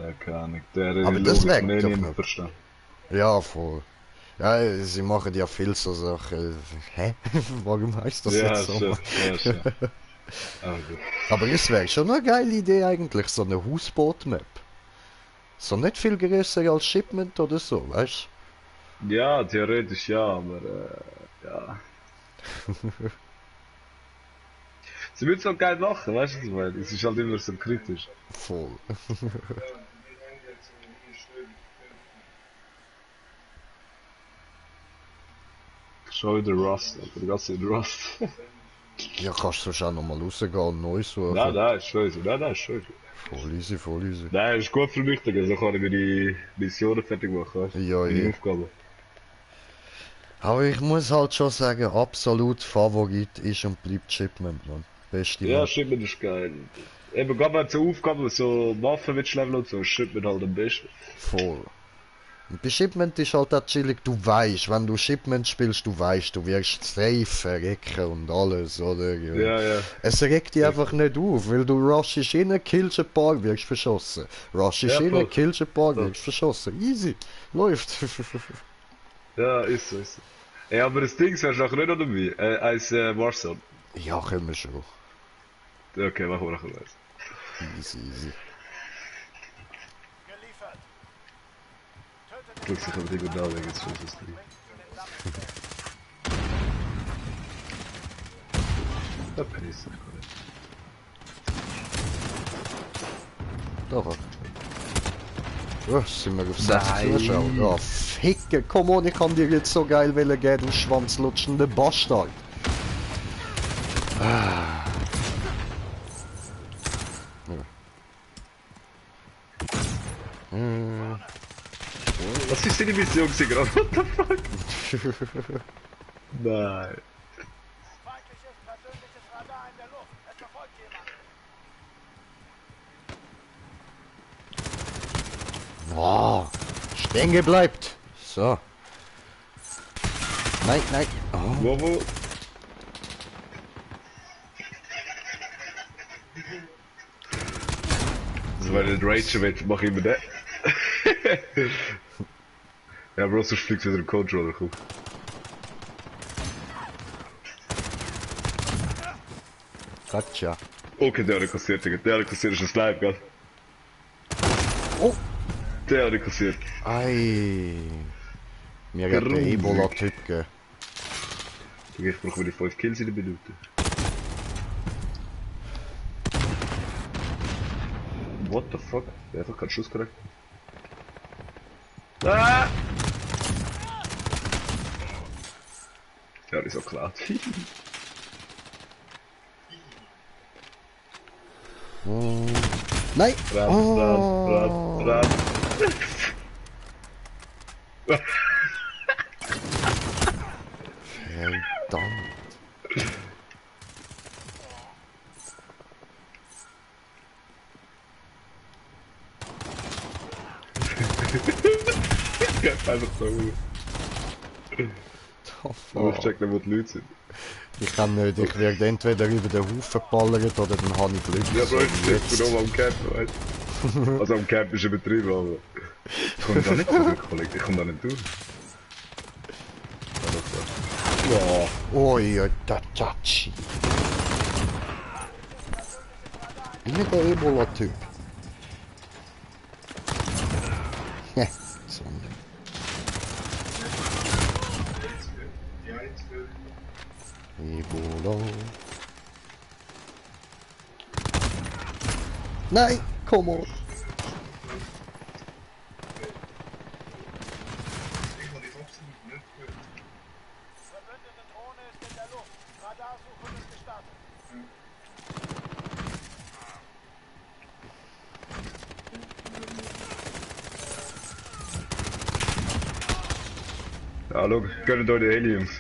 Ja, keine Ahnung. Der Aber das Logik weckt kann ich doch nicht noch. verstehen. Ja, voll. Ja, sie machen ja viel so Sachen. Hä? Warum heißt das Ja, jetzt so? schon, ja, schon. Also, Aber es wäre schon eine geile Idee eigentlich, so eine Hausboot-Map. So nicht viel größer als Shipment oder so, weißt ja, theoretisch ja, aber ja. Sie würden es auch geil machen, weißt du, was ich meine? Es ist halt immer so kritisch. du? Voll. Schon wieder Rust, Alter, der ganze Rust. Ja, kannst du schon nochmal rausgehen und neu Nein, suchen. nein, ist scheiße, nein, ist scheiße. Voll easy, voll easy. Nein, ist gut für mich, Digga, so kann ich mir die Missionen fertig machen, weißt du? Ja, Meine ja. Aufgaben. Aber ich muss halt schon sagen, absolut Favorit ist und bleibt Shipment, man. Beste Ja, Map. Shipment ist geil. Eben, gerade wenn du Aufgaben so Waffen willst leveln und so, ist Shipment halt am besten. Voll. Und bei Shipment ist halt auch chillig, du weißt, wenn du Shipment spielst, du weißt, du wirst safe verrecken und alles, oder? Ja. Ja, ja. Es regt dich einfach nicht auf, weil du rushst rein, killst ein paar, wirst verschossen. Rushst Ja, rein, voll. killst ein paar, Voll. wirst verschossen. Easy. Läuft. Ja, ist so, ist so. Ey, aber das Ding, wärst du nachher nicht noch dabei? Als Warzone. Ja, können wir schon. Okay, machen wir nachher was. Easy, easy. Geliefert. Tötet den Plötzlich aber die gut nachdenken, jetzt schon das Ding. bringt ihn in Landfeld. Da piss ich, Da. Ja, sind wir auf 60 Nein. Zuschauer. Ja, ficke, komm on, ich kann dir jetzt so geil geben, du schwanzlutschende Bastard. Ah. Ja. Hm. Was ist denn die Mission gewesen gerade? What the fuck? Nein. Feindliches persönliches Radar in der Luft. Es verfolgt jemand. Oh, stehen gebleibt. So. Nein, nein. Oh. Wo? So, wenn ich Rage will, mach ich immer den. Ja, Bro, sonst fliegt wieder der Controller, komm. Gotcha. Okay, der hat nicht kassiert, Digga. Der hat nicht kassiert, ist ein Snipe, gell? Oh. Der hat nicht kassiert. Ei. Mir hat der Grusig. Ebola-Typ gegeben. Digga, ich brauche wieder 5 Kills in der Minute. What the fuck? Der hat doch keinen Schuss gekriegt. Ah! Ja, die ist auch klar. Oh. Nein. Ran, Oh. ran. Verdammt. Einfach so. Aber ich check nicht, wo die Leute sind. Ich kann nicht, ich werde entweder über den Haufen ballert oder dann habe ich Glück. Ja, So Bro, wie ich bin oben am Campen, weißt du? Also am Camp ist übertrieben, aber... Ich komme da nicht zurück, Kollege. Ich komme da nicht durch. Ja. Oi, der Tachi. Immer der Ebola-Typ. Ja, so. Ebola. Nein, komm on. Verbündete Drohne ist in der Luft. Radarsuche wird gestartet. Ja, hallo, können doch die Heli, Jungs.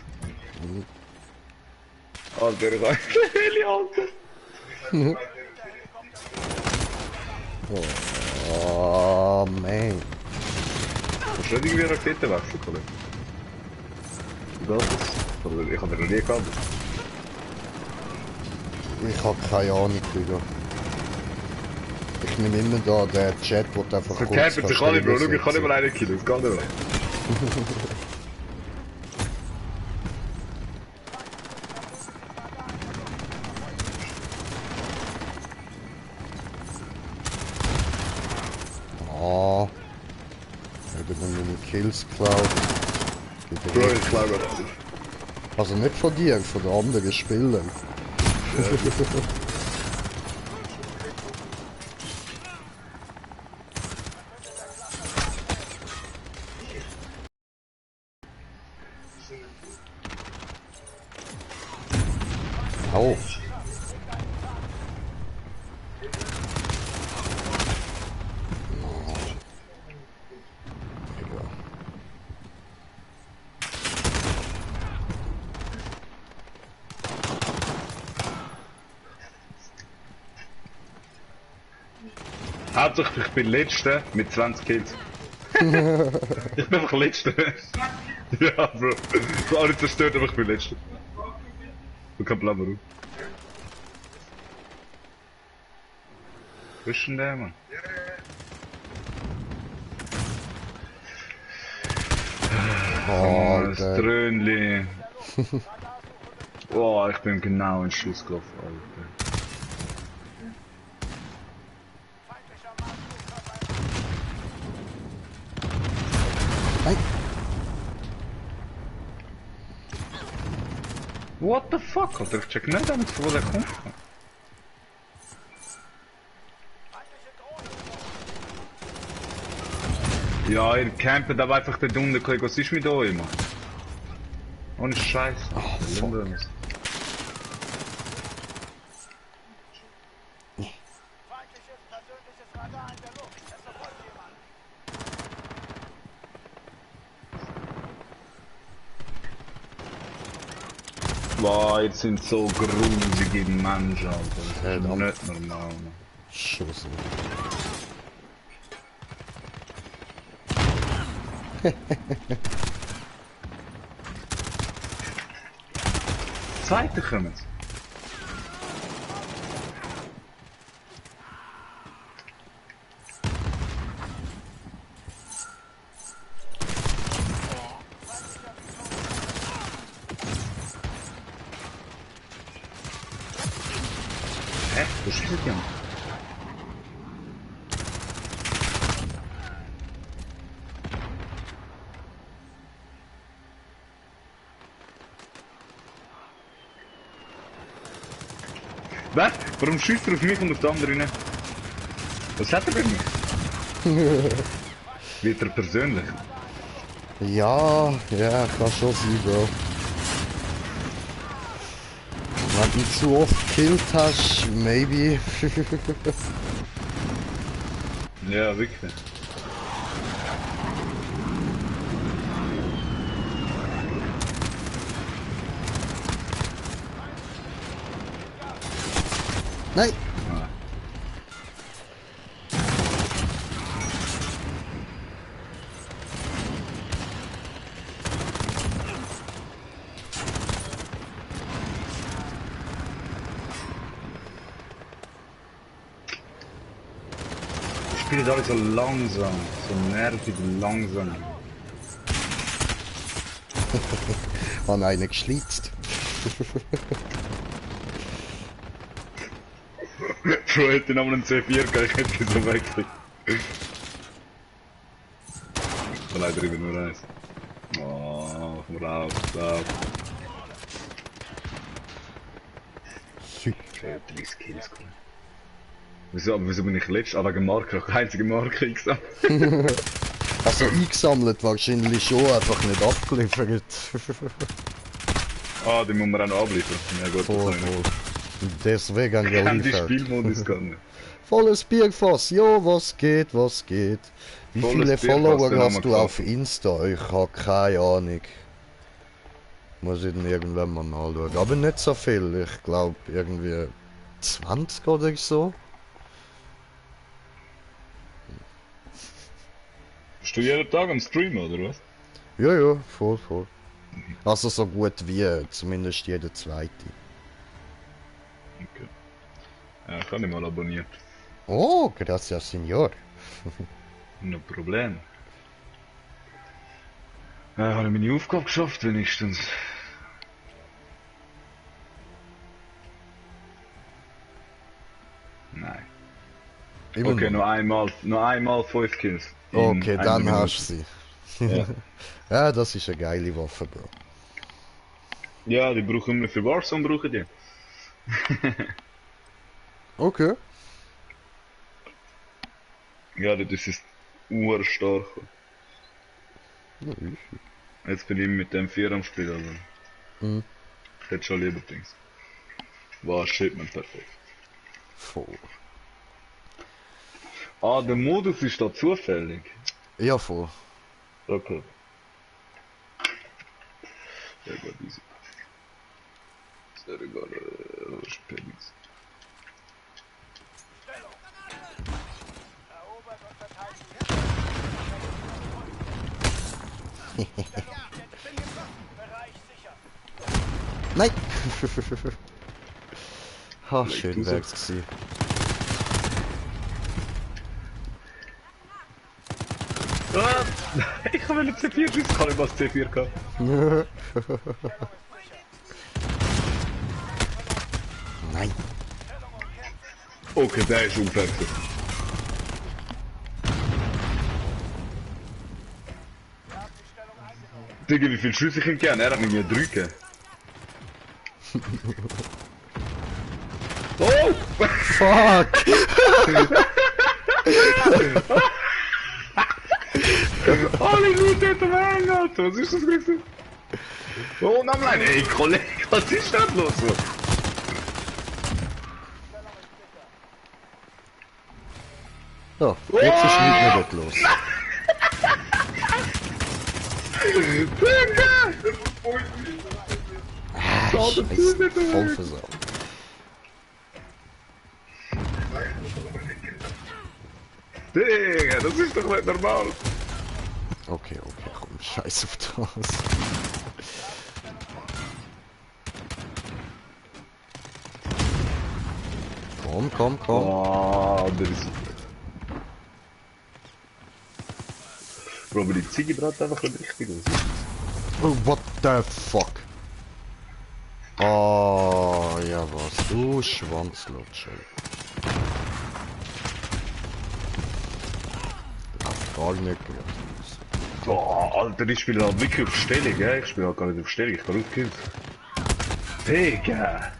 Alter, ich hab Heli, Alter. Oh, man. Kannst du nicht irgendwie Raketen wechseln, Kollege? Das? Oder ich hab den noch nie gehabt. Ich habe keine Ahnung, Digga. Ich nehme immer da den Chat, wo du einfach So campen sich alle, Bro. Schau, ich kann nicht mal einen killen, das geht nicht mehr. alles geklaut. Bro, ich glaube alles. Also nicht von dir, von den anderen Spielern. Au. Hauptsächlich ich bin Letzter mit 20 Kills. Ich bin einfach Letzter. Ja, Bro. Ich bin auch nicht zerstört, aber ich bin Letzter. Du kannst bleiben, Bro. Wo ist denn der, Mann? Oh, Das Alter. Trönli. Oh, ich bin genau in Schuss gelaufen, Alter. Nein. What the fuck, Alter? Ich check nicht damit, wo der kommt. Ja, ihr campt aber einfach den unten. Was ist mit euch, Mann? Ohne Scheiß. Oh, fuck. Feindliches persönliches Radar in der Luft. Es verfolgt jemand. Wow, jetzt sind so grusige Menschen, Alter. Das ist Verdammt. nicht normal, Mann. Schuss. Zweite kommen. Hä? Wo schießt die an? Was? Warum schießt er auf mich und auf die anderen nicht? Was hat er bei mir? Wird er persönlich? Ja, ja, kann schon sein, Bro. Wenn du ihn zu oft gekillt hast, maybe. Ja, wirklich. Nein! Ich spiele alles so langsam, so nervig langsam. An einen geschlitzt. Bro, hätte nochmal einen C4 gehabt, ich hätte ihn so weggekriegt. Aber leider immer nur eins. Oh, komm raus, raus. Okay, 30 Kills, cool. Wieso bin ich letzt? Ah, wegen Marke, ich habe keine einzige Marke eingesammelt. Also eingesammelt wahrscheinlich schon, einfach nicht abgeliefert. Ah, die muss man auch noch abliefern. Ja gut, Voll, das kann voll. Deswegen ich. Ich kenne die geliefert. Spielmodus gar nicht. Volles Bierfass, jo, was geht, was geht? Wie Volles viele Bierfass, Follower den haben hast wir du auf gekauft. Insta? Ich habe keine Ahnung. Muss ich dann irgendwann mal nachschauen. Aber nicht so viel, ich glaube irgendwie 20 oder so. Bist du jeden Tag am Streamen, oder was? Ja, ja, voll, voll. Also so gut wie, zumindest jeder zweite. Okay. Ja, ich habe ihn mal abonniert. Oh, gracias, Senor. No Problem. Ja, habe ich meine Aufgabe geschafft, wenigstens. Nein. Immer Okay, noch. noch einmal 5 Kills. In Okay, einer dann Minute. hast du sie. Ja. Ja, das ist eine geile Waffe, Bro. Ja, die brauchen wir für Warzone, brauchen die. Okay. Ja, das ist urstark. Ja, easy. Jetzt bin ich mit dem 4 am Spiel, also. Mhm. Hätte schon lieber Dings. War Shipment perfekt. Voll. Ah, der Modus ist da zufällig. Ja, voll. Okay. Sehr gut, easy. Sehr gut, Spennings. Stellung. Erobert und verteidigt. Bereich sicher. Nein! Ha, Leg schön du so. wär's gewesen. Ah, ich habe einen C4 schießen, kann ich was C4 gehabt. Nein! Okay, der ist unfair. Digga, wie viel Schüsse ich ihm gern? Er hat mir 3 gegeben. Oh! Fuck! Halleluja, der Mann, Alter, was ist das gewesen? Oh nein, ey, Kollege, was ist das los? So, jetzt ist nichts mehr dort los. Digga! Ah, Scheiße, voll versaut. Digga, das ist doch nicht normal. Okay, komm, scheiß auf das. Komm. Oh, der ist... Bro, aber die Ziege brennt einfach nicht richtig aus. Oh, what the fuck? Oh, ja was, du Schwanzlutscher. Läuft gar nicht gut. Oh, Alter, ich spiele halt wirklich auf Stellung, gell? Ich spiele halt gar nicht auf Stellung, ich kann auf Kills. Digga!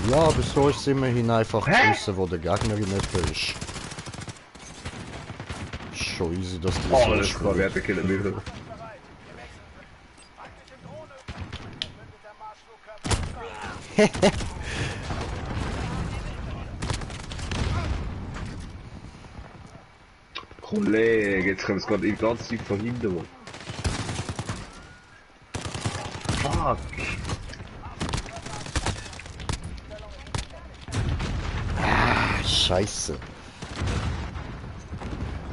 Ja, aber so ist es immerhin einfach zu wissen, wo der Gegner in etwa ist. Ist schon easy, dass die Oh, so das kann spielen. werden, killen wir. Taktische Drohne. Verbündeter Marschflugkörper. Kollege, jetzt können wir es gerade die ganze Zeit verhindern. Fuck! Ah, Scheiße.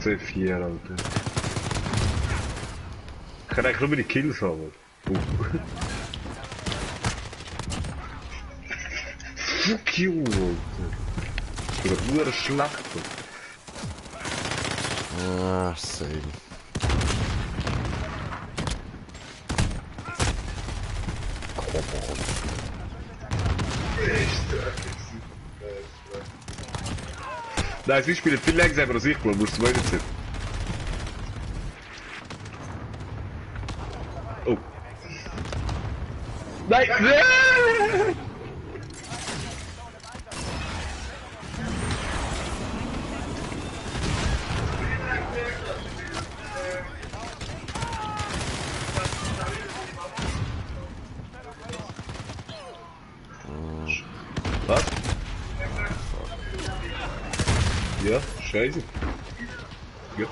C4, Alter. Ich kann eigentlich nur die Kills haben. Fuck you, Alter. Ich bin doch nur eine Schlacht. Ah, same. Nein, sie spielen viel langsamer als ich, Bro, musst du weiter sein. Oh. Nein! Nein! Was? Ja, scheiße. Ja.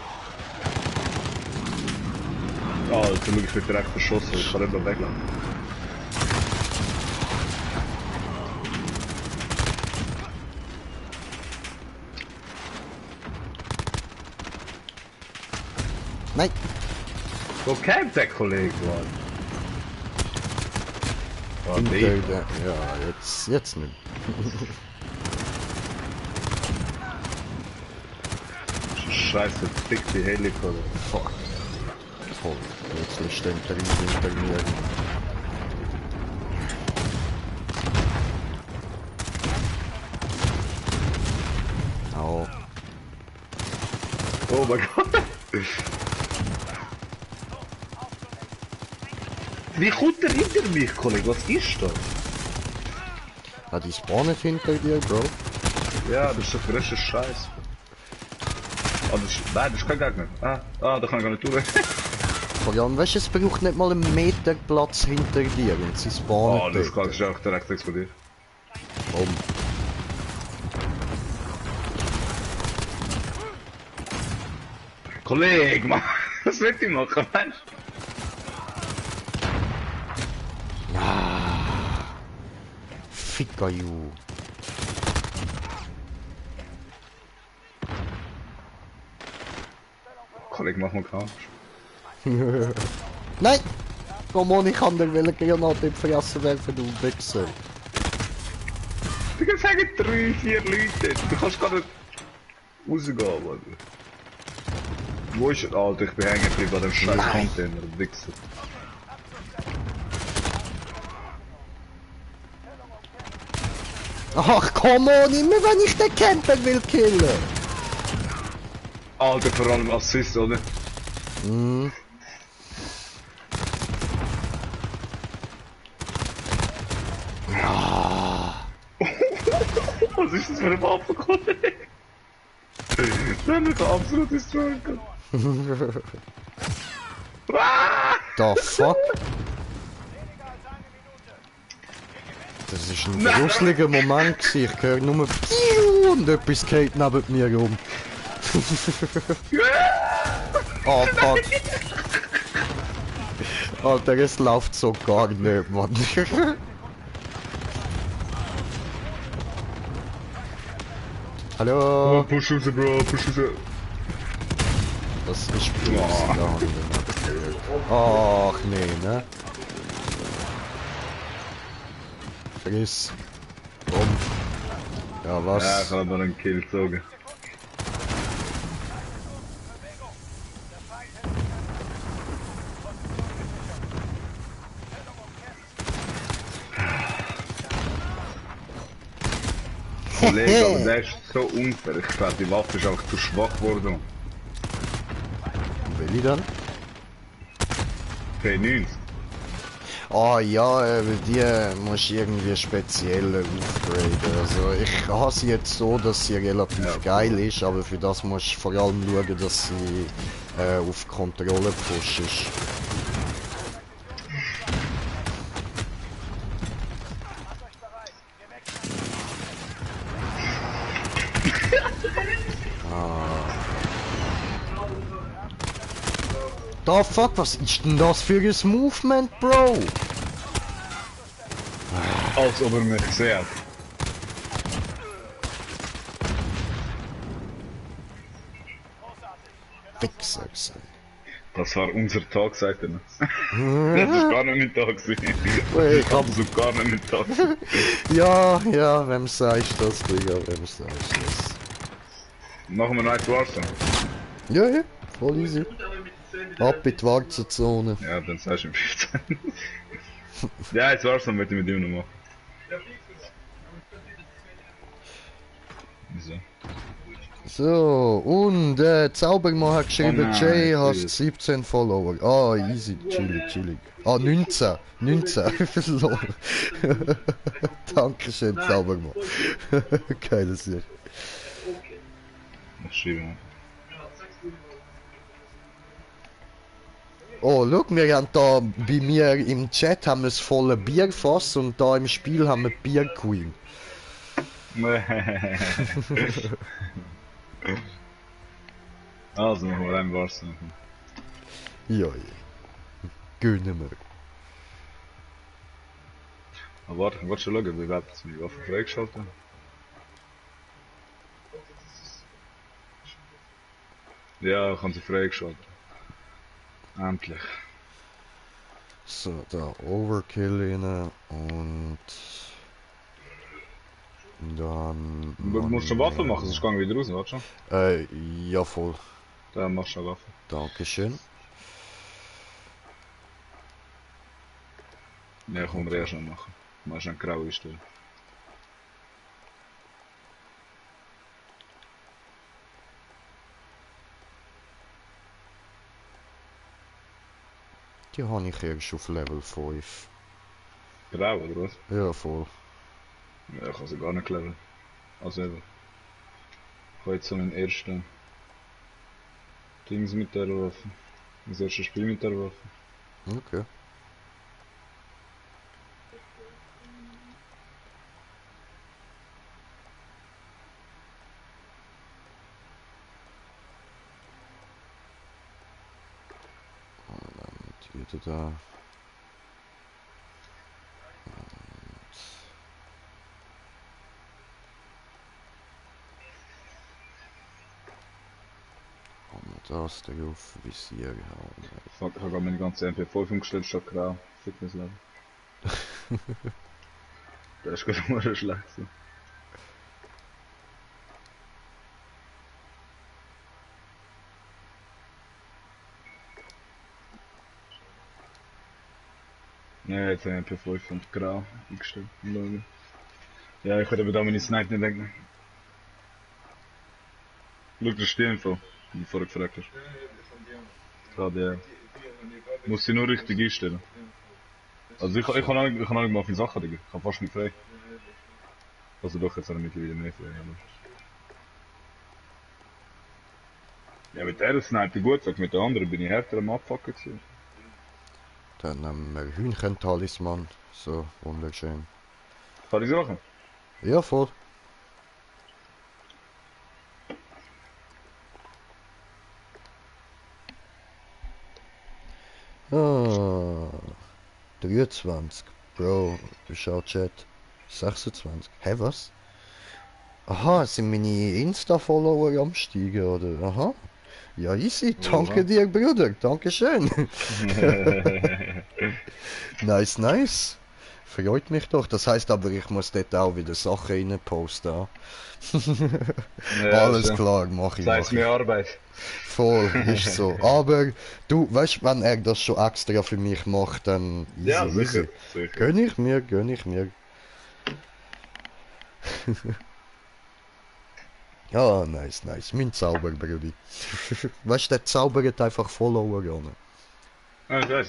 Ah, Alter, schau, ich werde direkt verschossen, ich kann nicht mehr weglaufen. Nein! Wo kämpft der Kollege, Mann? Ah, Hinter nee. der, ja, jetzt nicht. Scheiße, dick die Helikopter. Fuck. Toll. Plötzlich steht der Riese hinter mir. Au. Oh mein Gott. Wie kommt der hinter mich, Kollege? Was ist das? Ah, die spawnen hinter dir, Bro. Ja, das ist doch frischer Scheiß. Oh, das ist... Nein, das ist kein Gegner. Da kann ich gar nicht durch. Vor allem, weißt du, es braucht nicht mal einen Meter Platz hinter dir und sie spawnen Oh, das dort. ist auch direkt explodiert. Komm. Kollege, Mann! Was will ich machen, Mensch? Ficker you. Kollege, mach mal klar. Nein! Komm on, ich kann dir eine Granate in die Fresse werfen, du Wichser. Du sagen 3, 4 Leute. Du kannst gar nicht rausgehen, Mann. Wo ist er? Alter, ich bin hängen geblieben bei dem scheiß Nein. Container, Wichser. Ach, komm on, immer wenn ich den Camper will killen. Alter, vor allem Assist, oder? Hm. Was ist das für eine Waffe, Kollege? Das ist ein absolutes Struggle. The fuck? Das ist ein gruseliger Moment gewesen. Ich höre nur Piu und etwas geht neben mir rum. Oh fuck. Alter, es läuft so gar nicht, Mann. Hallo? Push raus, Bro, push raus. Das ist böse. Ach nee, ne? Friss. Komm. Ja, was? Ja, ich habe noch einen Kill gezogen. Kollege, aber der ist so unfair. Ich glaube, die Waffe ist einfach zu schwach geworden. Will ich dann? P90. Ah ja, die musst du irgendwie speziell aufgraden. Also ich habe sie jetzt so, dass sie relativ geil ist, aber für das musst du vor allem schauen, dass sie auf Kontrolle push ist. Da fuck, was ist denn das für ein Movement, Bro? Als ob er mich gesehen hat. Wichser, sei. Das war unser Tag, sagt er. Das ist gar nicht mein Tag gewesen. Hey, Ich hab so gar nicht mein Tag. Ja, ja, wem sagst du das, Digga, wem sagst du das? Machen wir Night Warzone. Ja, ja, voll easy. Ab in die Wartezone. Ja, dann sagst du ihm 15. Ja, jetzt Warzone möchte ich mit ihm noch machen. Wieso? So, und Zaubermann hat geschrieben, Oh nein, Jay, hast shit. 17 Follower. Ah, easy, chillig, chillig. Ah, 19, 19. Lol. Dankeschön, Zaubermann. Geiles Sicht. Ich schreibe mal. Oh, schau, wir haben da bei mir im Chat haben wir das volle Bierfass und da im Spiel haben wir Bier Queen. Also, machen wir einen Warzone. Ja, ja. Gönnen wir. Aber warte, ich wollte schon schauen, wie weit die Waffe freigeschaltet haben. Ja, ich habe sie freigeschaltet. Endlich. So, da Overkill rein und dann... Du musst eine Waffe machen, sonst gehen wir wieder raus, warte schon. Ja voll. Dann machst du eine Waffe. Dankeschön. Ja, können wir erst noch machen. Machst du eine graue Stelle. Die habe ich erst auf Level 5. Grau, oder was? Ja, voll. Ja, ich habe sie gar nicht clever. Also eben. Ich habe jetzt so meinen ersten Dings mit der Waffe. Das erste Spiel mit der Waffe. Okay. Und dann die da. Und das drauf, Visier haben. Fuck, ich habe gerade meine ganze MP5 umgestellt, statt grau. Fick das Leben. Das ist gerade mal schlecht. So. Ja, jetzt habe ich MP5 und grau eingestellt. Ja, ich könnte aber da meine Snipe nicht denken. Schau dir die Info, die du vorher gefragt hast. Gerade, ja. Muss sie nur richtig einstellen. Also ich habe noch nicht mal viele Sachen, Digga. Ich habe fast nicht frei. Also doch, jetzt habe ich mittlerweile mehr frei. Aber... Ja, mit der Sniper gut, sag mit der anderen bin ich härter am Abfucken gewesen. Dann nehmen wir Hühnchen-Talisman. So, wunderschön. Kann ich sagen? Ja, voll. Ah, 23. Bro, schau Chat. 26. Hä, was? Aha, sind meine Insta-Follower am Steigen, oder? Aha. Ja, easy. Danke dir, Bruder. Dankeschön. Nice, nice. Freut mich doch. Das heißt aber, ich muss dort auch wieder Sachen rein posten. Ja, Alles so. klar, mach ich. Das heisst mehr Arbeit. Voll, ist so. Aber du, weißt, wenn er das schon extra für mich macht, dann easy, Ja, sicher. easy. Sicher. Gönn ich mir, gönn ich mir. Ja, nice, nice. Mein Zauber, Brudi. Weißt du, der zaubert einfach Follower an. Ah, ich weiß.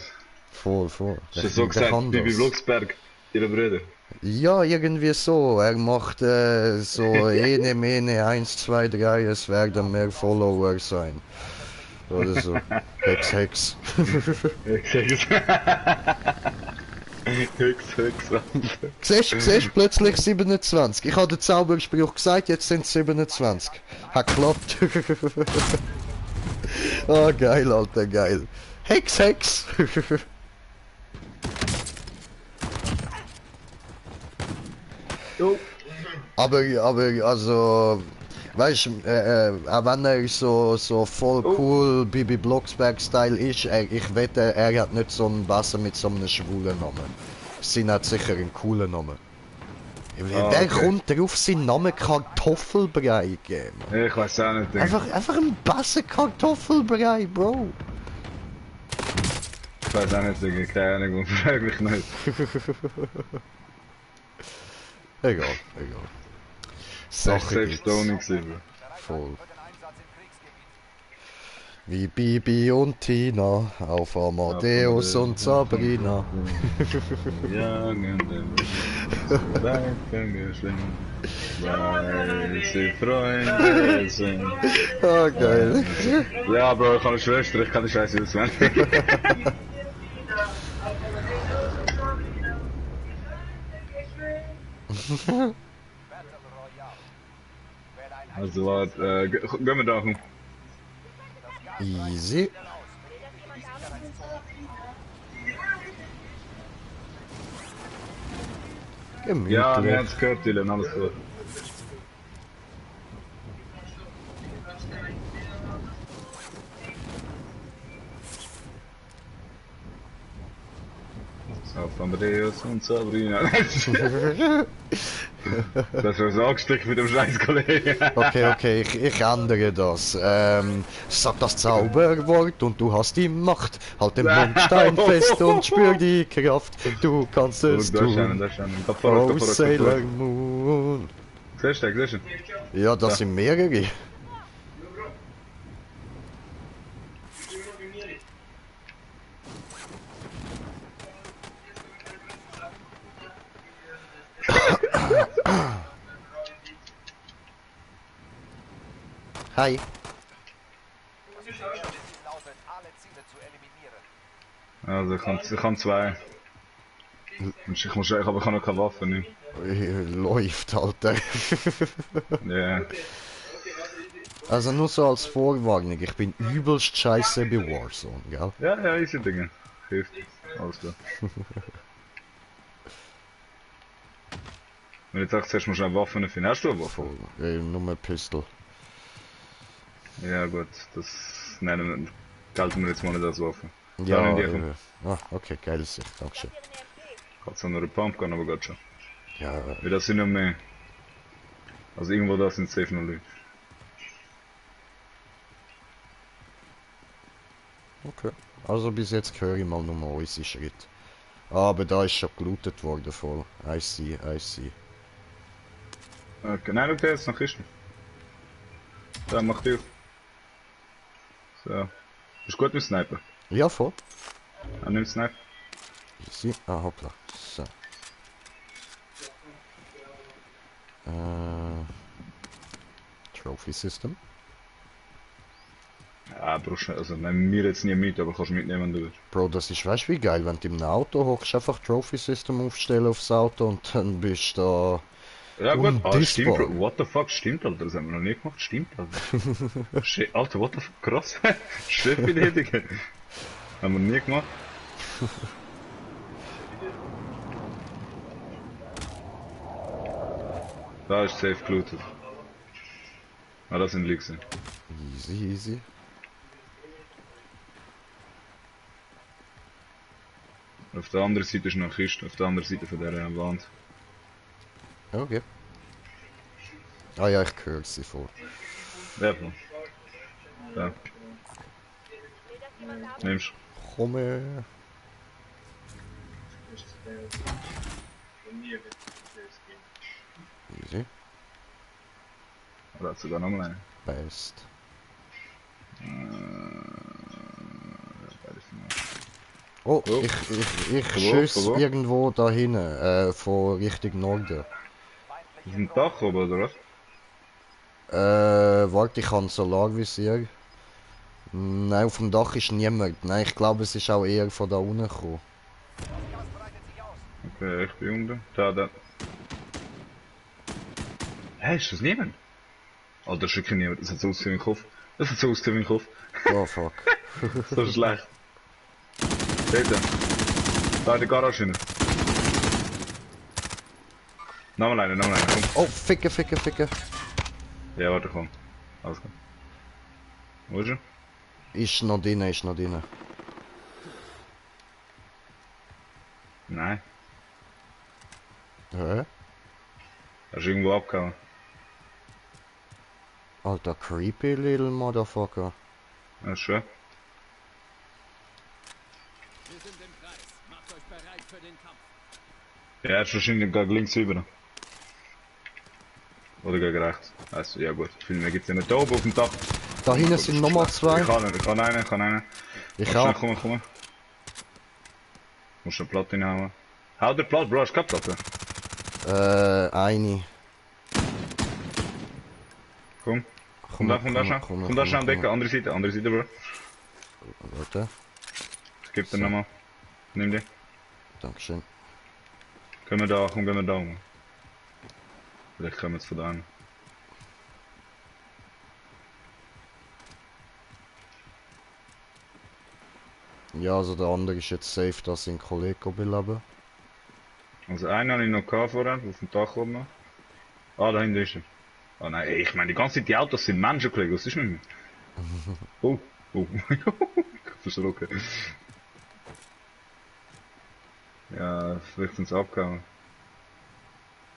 Voll, voll. Hast du so gesagt, Bibi Blocksberg, ihre Brüder? Ja, irgendwie so. Er macht so ene, mene, 1, 2, 3, es werden mehr Follower sein. Oder so. Hex, Hex. Hex. Siehst plötzlich 27. Ich habe den Zauberspruch gesagt, jetzt sind es 27. Hat geklappt. Oh, geil, Alter, geil. Hex, Hex. aber, also, weißt du, auch wenn er so voll cool Bibi Blocksberg-Style ist, ich wette, er hat nicht so einen Basser mit so einem schwulen Namen. Sein hat sicher einen coolen Namen. Wer kommt darauf, seinen Namen Kartoffelbrei geben? Ich weiß auch nicht. Einfach ein Basser Kartoffelbrei, Bro. Ich weiß auch nicht, Digga. Keine Ahnung, frag mich nicht. Egal. Sache gibt's. Voll. Wie Bibi und Tina auf Amadeus und Sabrina. Ja, weil sie Freunde sind. Ah, geil. Ja, Bro, ich habe eine Schwester, ich kann die Scheiße auswendig. Also, warte, gehen wir da rum. Easy. Gemütlich. Ja, wir haben es gehört, Dylan, alles gut. Auf Amadeus und Sabrina. Das war so angesteckt mit dem scheiß Kollegen. Okay, ich ändere das. Sag das Zauberwort und du hast die Macht. Halt den Mund steinfest und spür die Kraft. Du kannst es tun. Oh, Sailor Moon. Siehst du? Ja, das sind mehrere. Hi. Lautet, alle Ziele zu eliminieren. Also ich kann zwei. Und ich muss aber ich habe noch keine Waffe, nicht. Läuft, Alter. Ja. Also nur so als Vorwarnung, ich bin übelst scheiße bei Warzone, gell? Ja, easy Dinge. Hilft. Alles klar. Wenn ich sage, zuerst musst du eine Waffe finden, hast du eine Waffe? Nur ein Pistol. Ja gut, das nennen gelten wir jetzt mal nicht als Waffe. Ja, Dann in die okay, geile Sicht, dankeschön. Hat so eine Pumpgun, aber geht schon. Ja, Ja, das sind noch mehr. Also irgendwo da sind safe noch Leute. okay. Also bis jetzt höre ich mal nur unsere Schritt. Aber da ist schon gelootet worden voll. I see, I see. Okay, nein, okay, jetzt noch Kisten. Da, mach die auf. So. Bist gut mit Sniper? Ja, voll. Nimm Sniper. Easy. Ah, hoppla. So. Trophy System. Ja, brauchst du, also nehmen wir jetzt nie mit, aber kannst mitnehmen, wenn du willst. Bro, das ist, weißt du, wie geil, wenn du im Auto hockst, einfach Trophy System aufstellen aufs Auto und dann bist du Ja gut, stimmt, undisbar. Bro. What the fuck, stimmt, Alter, das haben wir noch nie gemacht, stimmt, Alter. Alter, what the fuck, krass. Chefidee, Digga. Haben wir nie gemacht. Da ist safe gelootet. Ah, das sind Leaks. Easy, easy. Auf der anderen Seite ist noch eine Kiste, auf der anderen Seite von der Wand. Okay. Ah ja, ich höre sie vor. Ja, Mann. Da. Nimmst Komm her. Easy. du? Da hat sogar noch mal einen. Best. Ja, beide sind noch. Oh, Oh. ich Wo? schieß Wo? irgendwo da hinten, von Richtung Norden. Auf dem Dach oben, oder was? Warte, ich habe Solarvisier. Nein, auf dem Dach ist niemand. Nein, ich glaube, es ist auch eher von da unten gekommen. Gas breitet sich aus. Okay, ich bin unten. Da. Hä, ist das niemand? Alter, das ist wirklich niemand. Das hat so ausgesehen wie ein Kopf. Das hat so ausgesehen wie ein Kopf. Oh fuck. So schlecht. Dort. Da in der Garage rein. Nochmal einen, komm. Oh, ficke. Ja, warte, komm. Alles gut. Wo ist er? Ist noch drin. Nein. Hä? Er ist irgendwo abgehauen. Alter, creepy little motherfucker. Ja, ist schön. Wir sind im Kreis. Macht euch bereit für den Kampf. Ja, er ist wahrscheinlich gegen links rüber. Oder gegen rechts. Also, ja gut. Viel mehr gibt's ja nicht. Da oben auf dem Dach. Da hinten sind nochmal zwei. Ich kann einen. Ich Schnell, auch. komm. Musst du eine Platte hinhauen. Hau der Platte, Bro, hast du keine Platte? Eine. Komm. Komm da schnell an Decken, andere Seite, Bro. Warte, Ich geb dir nochmal. Nimm die. dankeschön. Gehen wir da, gehen wir da. Vielleicht kommen wir jetzt von da an. Ja, also der andere ist jetzt safe, dass sein Kollege beleben. Also einen habe ich noch gehabt vorher, auf dem Dach oben. Ah, da hinten ist er. Oh nein, ey, ich meine, die ganze Zeit die Autos sind Menschenkollegen, was ist mit mir? Oh. Ich hab verschrocken. Ja, vielleicht sind sie abgehauen.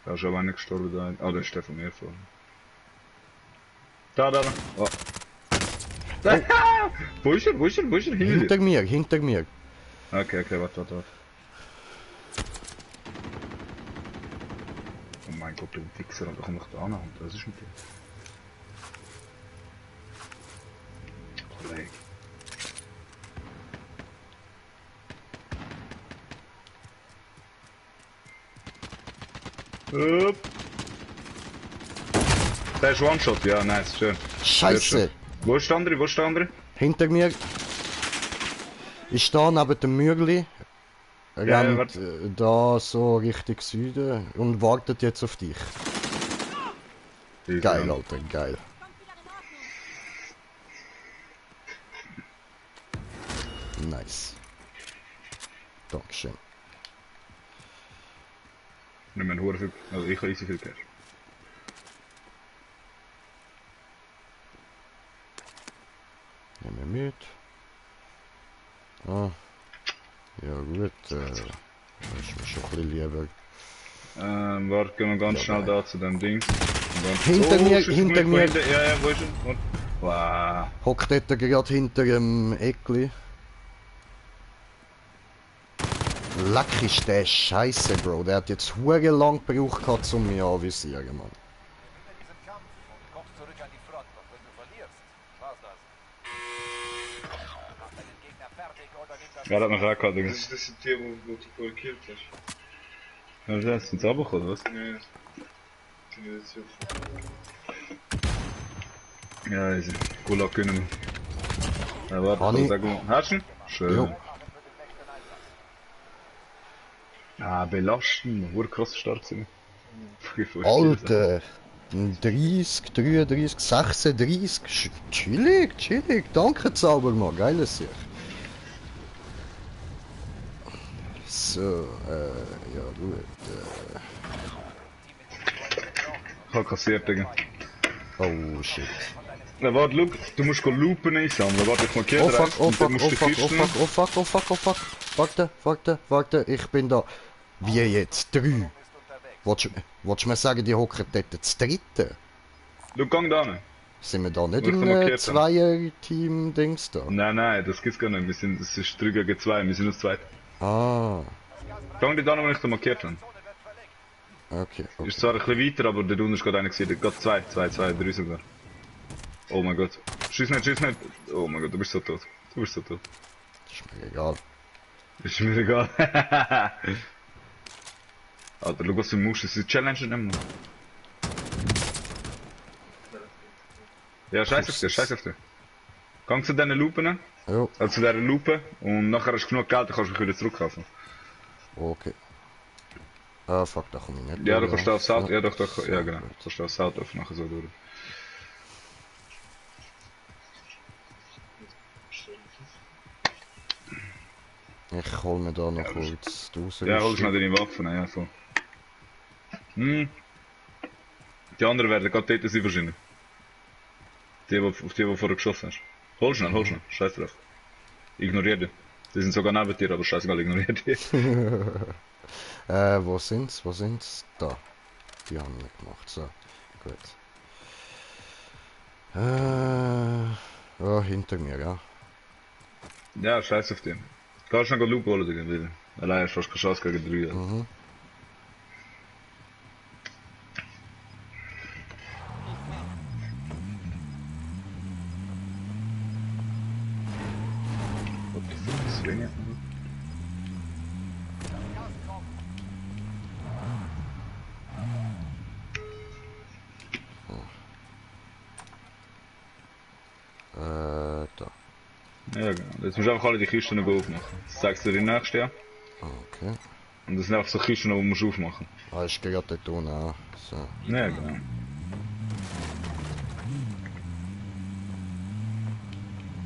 Da ist aber einer gestorben da. Ah, der ist der von mir vorne. Da. Oh. Wo ist er? Hinter dir. Hinter mir. Okay, warte. Oh mein Gott, du Wichser, da komm ich da an. Was ist mit dir? Kollege. Der ist One-Shot, ja, nice, schön. Scheiße! Wo ist der andere? Wo ist der andere? Hinter mir. Ich stehe neben dem Mürgli. Ja, Rennt da so Richtung Süden und wartet jetzt auf dich. Geil, Ja. Alter, geil. Nice. Dankeschön. Nicht mehr hure viel. Also ich habe easy viel Cash. Nehmen wir mit. Ah. Ja gut, das ist mir schon ein bisschen lieber. Warte, gehen wir ganz Ja, schnell geil. da zu dem Ding. Hinter mir, hinter mir. Ja, ja, wo ist er? Wow. Hockt dort gerade hinter dem Eckli. Leck ist der Scheiße, Bro. Der hat jetzt hure lang gebraucht gehabt, um mich anvisieren, Mann. Gewinne diesen Kampf und kommst zurück an die Front. Doch wenn du verlierst, war's das. Mach deinen Gegner fertig oder nimm das. Ja, das hat mich auch gehabt, Digga. Das sind die, wo du vorher gekillt hast. Ja, das sind sie runtergekommen, oder was? Ja. Die sind jetzt hier. Ja, easy. Gulag können wir. Ja, warte, Honey. sag mal. Hast du ihn? Schön. Jo. Ah, belasten. Wurde krass stark sein. Alter! 30, 33, 36. Chillig, chillig. Danke, Zaubermann. Geiles Sieg. So, ja gut. Ich hab kassiert, Digga. Oh shit. Na, warte, schau, du musst loopen einsammeln. Warte, ich markiere Oh rechts fuck, oh und dann fuck, musst oh du fuck, oh Kisten. fuck, oh fuck, oh fuck, oh fuck. Warte, warte, warte, ich bin da. Wie jetzt? 3. Willst du mir sagen, die hocken dort das dritte? Du, gang da hin. Sind wir da nicht Wo ich im markiert habe. Zweier-Team-Dings da? Nein, das gibt's gar nicht. Es ist 3 gegen 2, wir sind nur 2. Ah, Gang die da hin, wenn ich da markiert habe. okay, okay. Ist zwar ein bisschen weiter, aber der unten ist gerade einer gesehen. Gerade 2, 3 sogar. Oh mein Gott. Schieß nicht, schieß nicht. Oh mein Gott, du bist so tot. Du bist so tot. Ist mir egal. Ist mir egal. Alter, schau was du musst. Das ist Challenge nicht mehr. Ja, scheiß auf dich, scheiß auf dich. Gang zu diesen Lupen, Jo, also zu dieser Lupe, und nachher hast du genug Geld, dann kannst du mich wieder zurückkaufen. okay. Ah, fuck, da komm ich nicht Ja, du durch, kannst da aufs Auto, ja doch, ja genau. gut. Du kannst da aufs Auto auf, nachher so durch. Ich hol mir da noch kurz die Ausrüstung. Ja, hol schnell deine Waffen, ja, voll. Hm. Die anderen werden gerade dort sein wahrscheinlich. Auf die, die vorher geschossen hast. Hol schnell, scheiß drauf. Ignorier die. Die sind sogar neben dir, aber scheißegal, ignorier die. Wo sind's? Wo sind's? Da. Die haben wir gemacht, so. Gut. Oh, hinter mir, ja. Ja, scheiß auf den. Kannst du noch Loop holen, Digga, wieder. Allein hast du fast keine Chance gegen 3. Ja. Mhm. What the fuck ist das Ringe? Da. Ja, genau. Jetzt musst du einfach alle die Kisten noch aufmachen. Das zeigst du dir nächstes Jahr. Okay. Und das sind einfach so Kisten, die du musst aufmachen. Ah, ist gerade dort unten, ah. So. Ja, genau.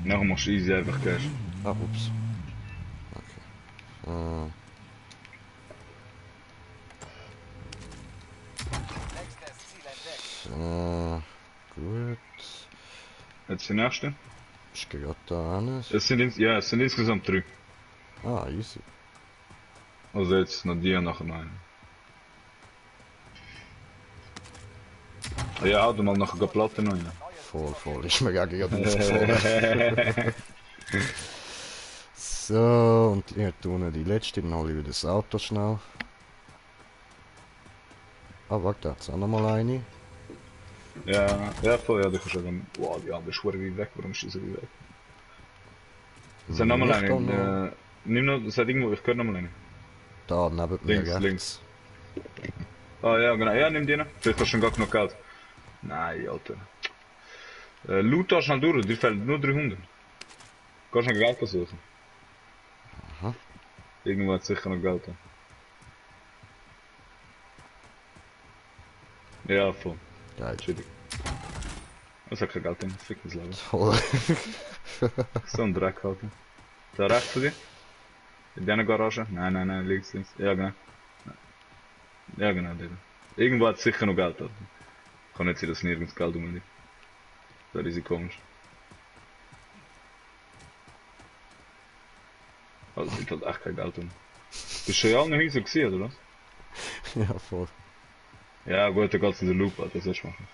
Nachher machst du easy einfach Cash. Ah, ups. Okay. So. Nächstes Ziel entdeckt. So. Gut. Jetzt die nächste. Ist gerade da hin. Es sind insgesamt 3. Ah, easy. Also jetzt noch die und nachher noch eine. Ah ja, hau dir mal nachher Platten rein. Voll, voll. Ist mir gerade aufgefallen. So, und hier tun die letzte, dann hole ich wieder das Auto schnell. Ah, warte, da hat's auch noch mal eine. Ja, ja, voll, ja, du kannst sagen, wow, die andere ist wie weg, warum ist die so wie weg? Es hat nochmal Nicht da noch. eine, nimm noch, es hat irgendwo, ich höre nochmal eine. Da, neben mir Links, rechts. links. Ah ja, genau, ja, nimm die noch. Vielleicht hast du schon gar genug Geld. Nein, Alter. Loot da schnell durch, dir fehlt nur 300. Kannst du noch Geld suchen? Aha. Irgendwo hat sicher noch Geld. Ja, voll. Geil. Entschuldigung. Es hat kein Geld drin, fick das Leben. Toll. So ein Dreck halt. Da rechts von dir? In deiner Garage? Nein, links. Ja, genau. Ja, genau, der. Irgendwo hat sicher noch Geld. Alter. Kann nicht sein, dass nirgends Geld rumliegt. Das ist komisch. Also, es liegt halt echt kein Geld rum. Bist du schon in allen Häusern gewesen, oder was? Ja, voll. Ja, gut, dann geht's in der Loop, das sollst du machen.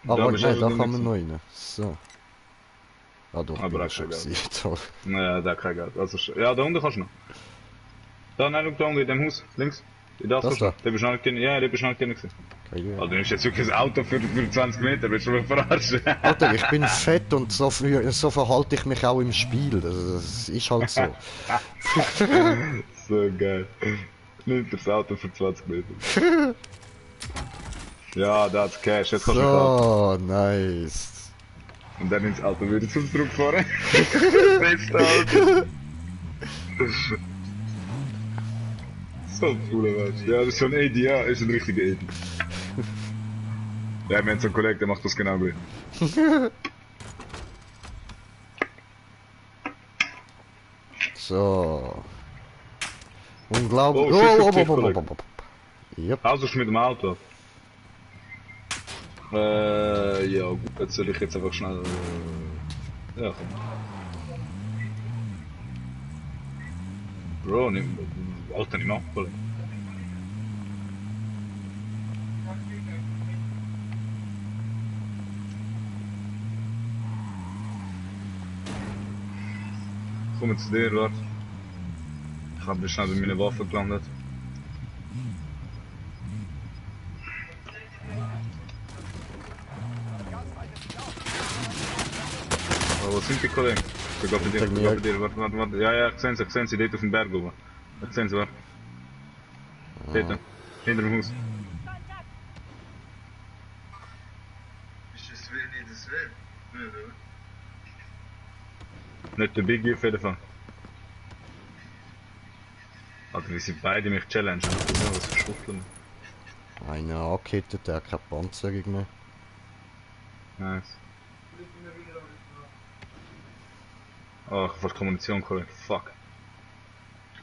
Aber bist nein, du da kann man nicht noch rein. So. Ah doch, Aber bin auch ich schon kein Geld. gewesen. Toll. Naja, da kein Geld. Also, ja, da unten kannst du noch. Da, nein, da unten in dem Haus, links. In das Das kannst du. da? Der bist du noch nicht drin. Ja, der bist du noch nicht drin gewesen. Keine Also, du nimmst jetzt wirklich ein Auto für 20 Meter, willst du mich verarschen? Alter, ich bin fett und so verhalte ich mich auch im Spiel. Das ist halt so. So geil. Nimmt das Auto für 20 Meter. Ja, da hat's Cash, jetzt kannst du kaufen. So, nice. Und dann ins Auto wieder zum zurückfahren. Beste Auto. So ein cooler Mensch. Ja, das ist so ein AD, ja, ist ein richtiger AD. Ja, wir haben so einen Kollegen, der macht das genau gut. So. Unglaublich. Oh, shit, das Yep. Also mit dem Auto. Ja gut, jetzt soll ich jetzt einfach schnell... ja, komm. Bro, nimm... Alter, nimm abholen. Komm jetzt zu dir, warte. Ich hab schnell bei meiner Waffe gelandet. Oh, wo sind die Kollegen? Ich geh bei dir, warte. Ja, ich seh sie, dort auf dem Berg oben. Ich seh sie, warte. Dort, hinter dem Haus. Ist das nicht das Will? Nö, oder? Nicht der Biggie auf jeden Fall. Alter, wir sind beide mich challengen. Was für Schuffeln. Einer angekettet, der hat keine Panzerung mehr. Nice. Oh, ich hab fast Kommunikation geholt. Fuck. Ich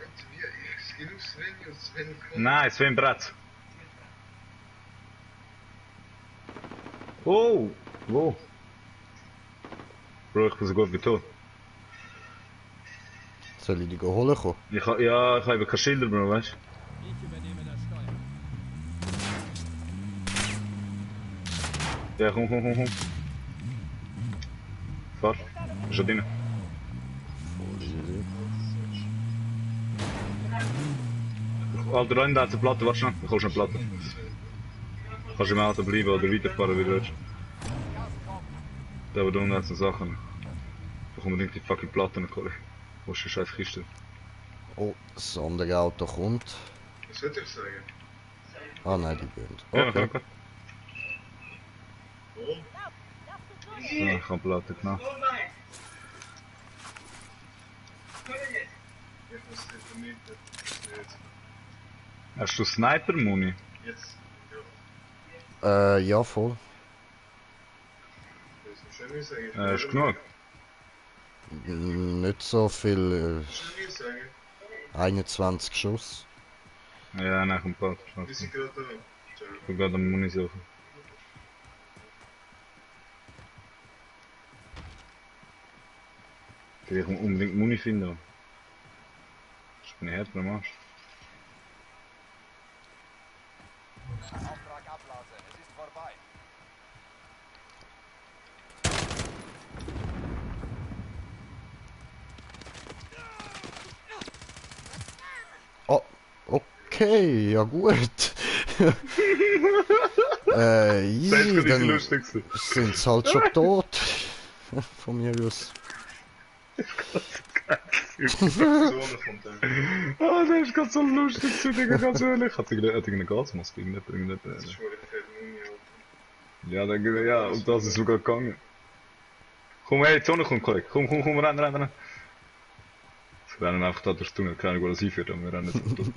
gehe auf Sven und Sven kommt. Nein, Sven Bratz. Oh! Wo? Bro, ich bin so gut wie tot. Soll ich die holen kommen? Ich hab eben keine Schilder, Bro, weißt Ich übernehme das Steuer. du? Ja, komm. Fahr. Ist schon drin. Alter, da hat eine Platte, warte schnell. Ich hol schon eine Platte. Kannst du im Auto bleiben oder weiterfahren, wie du willst. Da, wo da unten hat es Sachen. Da kommen unbedingt die fucking Platten, Kollege. Wo ist die scheiß Kiste? Oh, das andere Auto kommt. Was soll ich sagen? Ah nein, die brennt. Ja, Okay. okay. Ja, ich kann Platte, genau. Ich muss telefonieren. Jetzt. Hast du Sniper-Muni? Jetzt. Ja. Ja, voll. Das muss ich mir sagen. Ist genug? Nicht so viel. Soll ich mir sagen? 21 Schuss. Ja, nein, kommt Platte. Wir sind gerade da. Ciao. Ich will gerade am Muni suchen. Ich muss unbedingt Muni finden. Ich bin hart am Arsch. Auftrag ablassen. Es ist vorbei. Oh, okay, ja gut. Easy, dann Lustigste. sind sie halt schon tot. Von mir aus. Zone kommt dann. Oh, das ist ganz so lustig, Digga, ganz ehrlich. Hat eine Gasmaske? Das ist schon eine fette Mumie, Alter. Ja, dann, ja, und das ist sogar gegangen. Komm, hey, die Sonne kommt, Kollege. Komm, rennen. Wir rennen einfach da durch den Tunnel, keine Ahnung, wo das hinführt, aber wir rennen jetzt durch.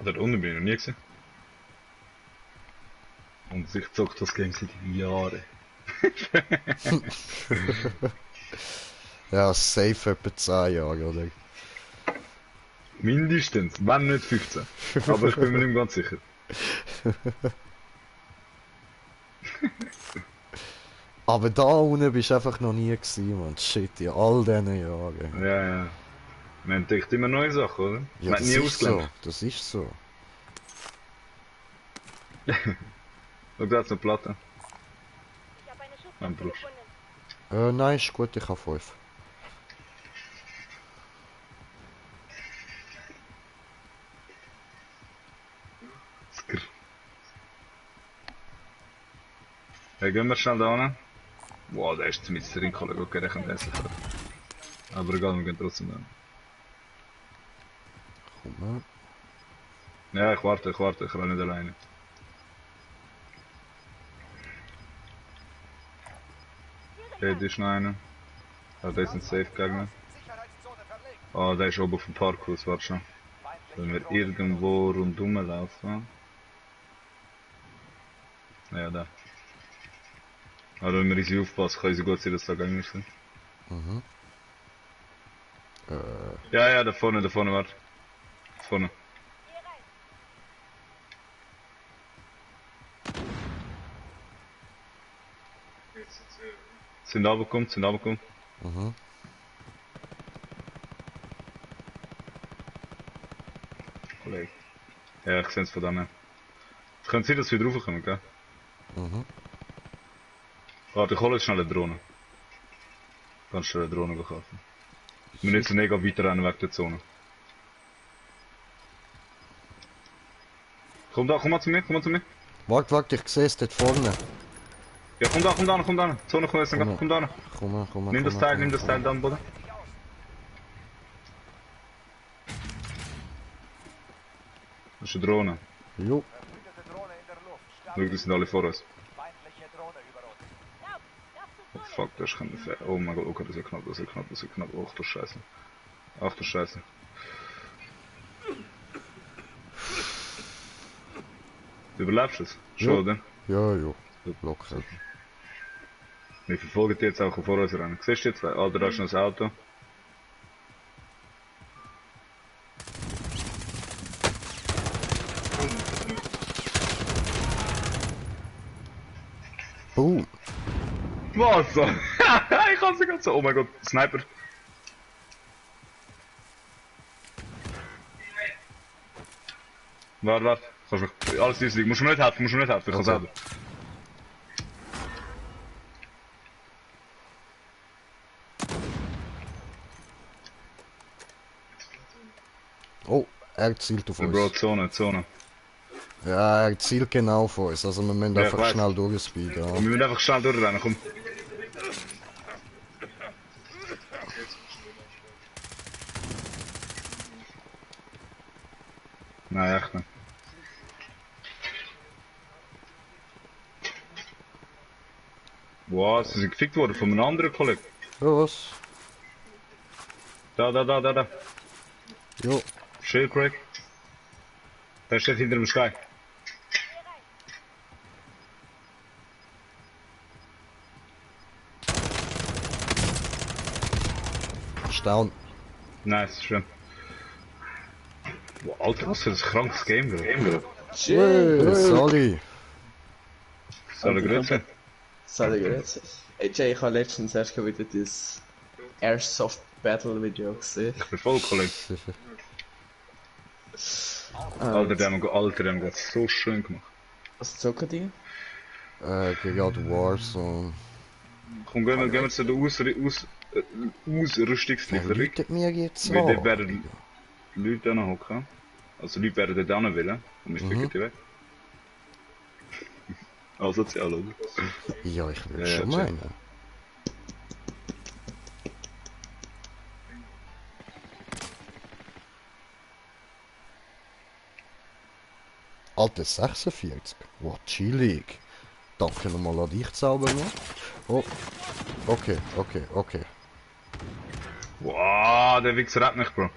Dort unten bin ich noch nie gesehen. Und ich zocke das Game seit Jahren. Ja, safe etwa 10 Jahre, oder? Mindestens, wenn nicht 15. Aber ich bin mir nicht ganz sicher. Aber da unten bist du einfach noch nie gewesen, man. Shit, in all diesen Jahren. Ja. Man entdeckt immer neue Sachen, oder? Ja, Man hat das nie ist so. ausgelernt. Das ist so. Schau, da hat's eine Platte. Ich habe eine Mein Schusswaffe Bruder. gefunden. Nein, ist gut, ich habe 5. Skr. Hey, gehen wir schnell da hin. Wow, der ist mit drin, Kollege, okay, der kann essen. Aber egal, wir gehen trotzdem hin. Komm mal. Ja, ich warte, ich renne nicht alleine. Okay, die ist noch einer. Ja, der ist ein Safe-Gegner. Sicherheitszone verlegt. Oh, der ist oben auf dem Parkhaus, warte schon. Wenn wir irgendwo rundum laufen. Ja, da. Aber wenn wir easy aufpassen, kann es gut sein, dass da Gegner sind. Mhm. Ja, da vorne, warte. Vorne. Hier rein. Jetzt sind sie. Sind runtergekommen. Mhm. Kollege. Ja, ich sehe es von da her. Es könnte sein, dass wir wieder raufkommen, gell? Mhm. Warte, ich hole jetzt schnell eine Drohne. Ganz schnell eine Drohne kaufen. Wir müssen nicht weiter rennen weg der Zone. Komm mal zu mir. Warte, ich sehe es dort vorne. Ja, komm da. Zone kommt jetzt, komm da. Komm. Nimm das Teil da am Boden. Das ist eine Drohne. Jo. Ermüdete Drohne in der Luft. Schau, die sind alle vor uns. Feindliche Drohne über uns. Lauf, lauf Oh, zur Zone. fuck, das kann nicht. Oh mein Gott, okay, das ist knapp. Ach du Scheiße. Du überlebst es? Schon, Ja. oder? Ja. Locker. Wir verfolgen die jetzt auch vor uns rennen. Siehst du jetzt? Alter, da ist noch das Auto. Boom. Was? Ich kann sie ganz so. Oh mein Gott, Sniper. Warte. Kannst du alles easy. Musst du mir nicht helfen, ich kann Okay. selber. Oh, er zielt auf Ja, Bro, uns. Zone. Ja, er zielt genau auf uns. Also wir müssen Ja, ich einfach weiß. schnell durchspeeden. Wir Ja. müssen einfach schnell durchrennen, komm. Nein, echt nicht. Wow, sie sind gefickt worden von einem anderen Kollegen. Was? Da. Jo. Shield Craig. Der steht hinter dem Sky. Staun. Nice, schön. Wow, Alter, was für ein krankes Game, bro. Hey, sorry. Soll ich grüßen? Salut, grüezi. Hey Jay, ich habe letztens erst wieder das Airsoft Battle Video gesehen. Ich bin voll, Kollege. Alter, die haben das so schön gemacht. Was zocken die? Gerade Warzone. Komm, gehen wir zu der Wer Ausrüstungslieferung. läutet mir jetzt Weil dort an? werden Leute hocken. Also Leute werden dort hin wollen. Und wir fliegen die weg. Asozial, oder? Ja, ich will Ja, schon check. meinen. Alter, 46. Wow, chillig. Danke nochmal an dich, Zauberer. Oh. Okay, okay, okay. Wow, der Wichser hat mich, Bro.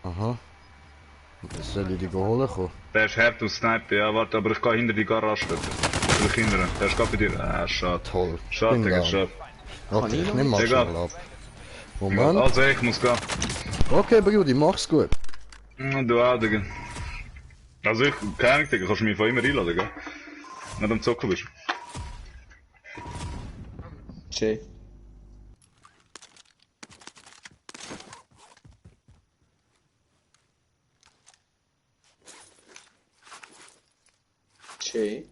Aha. Was soll ich dich holen kommen? Der ist hart aus Sniper, ja, warte, aber ich gehe hinter die Garage dort. Soll ich hindern? Der ist gerade bei dir. Ah, schade. Toll. Schade, Bin Digga, down. schade. Okay, ich nehm mal Egal. schnell ab. Moment. Also, ich muss gehen. Okay, Brudi, mach's gut. Du auch, Digga. Also, keine Ahnung, Digga, kannst du mich von immer einladen, gell? Wenn du am Zocken bist. Jay. Jay.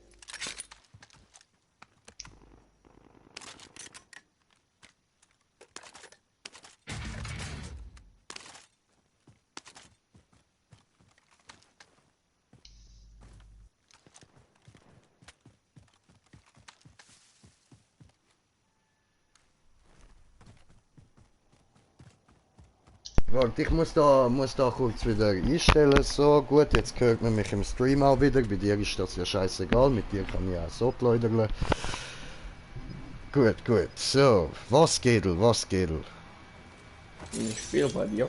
Warte, ich muss da kurz wieder einstellen. So, gut, jetzt hört man mich im Stream auch wieder. Bei dir ist das ja scheißegal, mit dir kann ich auch so pläudern. Gut, gut. So, was geht, was geht? Nicht viel bei dir.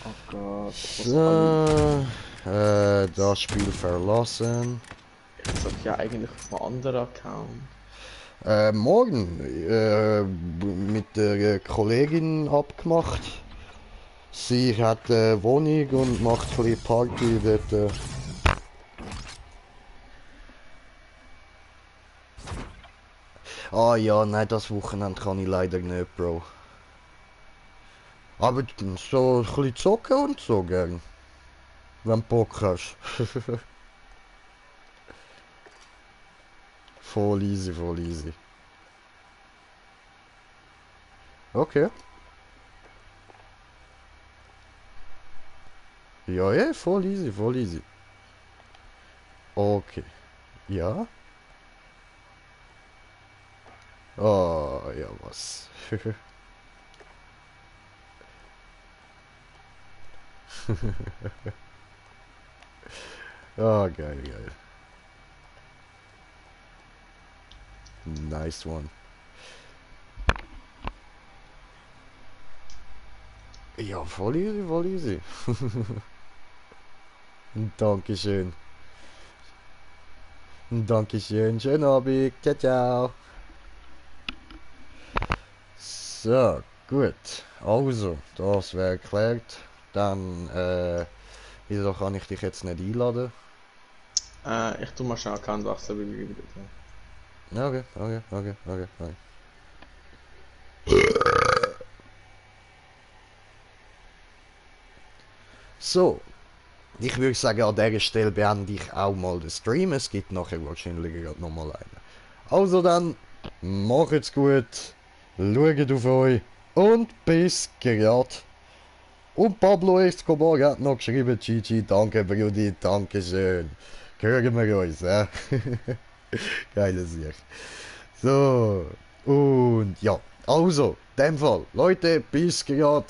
Oh Gott. So, das Spiel verlassen. Ich sag ja eigentlich auf einem anderen Account. Morgen mit der Kollegin abgemacht. Sie hat eine Wohnung und macht ein bisschen Party dort. Ah ja, nein, das Wochenende kann ich leider nicht, Bro. Aber so ein bisschen zocken und so gern. Wenn du Bock hast. Voll easy, voll easy. Okay. Ja, ja, voll easy, voll easy. Okay. Ja? Oh, ja, was? Oh, geil, geil. Nice one. Ja, voll easy, voll easy. Dankeschön. Dankeschön, schönen Abend. Ciao, ciao. So, gut. Also, das wäre erklärt. Dann, wieso kann ich dich jetzt nicht einladen? Ich tu mal schnell Account wechseln, weil ich wieder da. Okay, okay, okay, okay, okay. So, ich würde sagen, an dieser Stelle beende ich auch mal den Stream. Es gibt nachher wahrscheinlich gerade nochmal einen. Also dann, macht's gut, schaut auf euch und bis gerade. Und Pablo Escobar hat noch geschrieben, Gigi, danke Brudi, danke schön. Hören wir uns, ja? Geile Sicht. So, und ja, also, in dem Fall, Leute, bis gerade.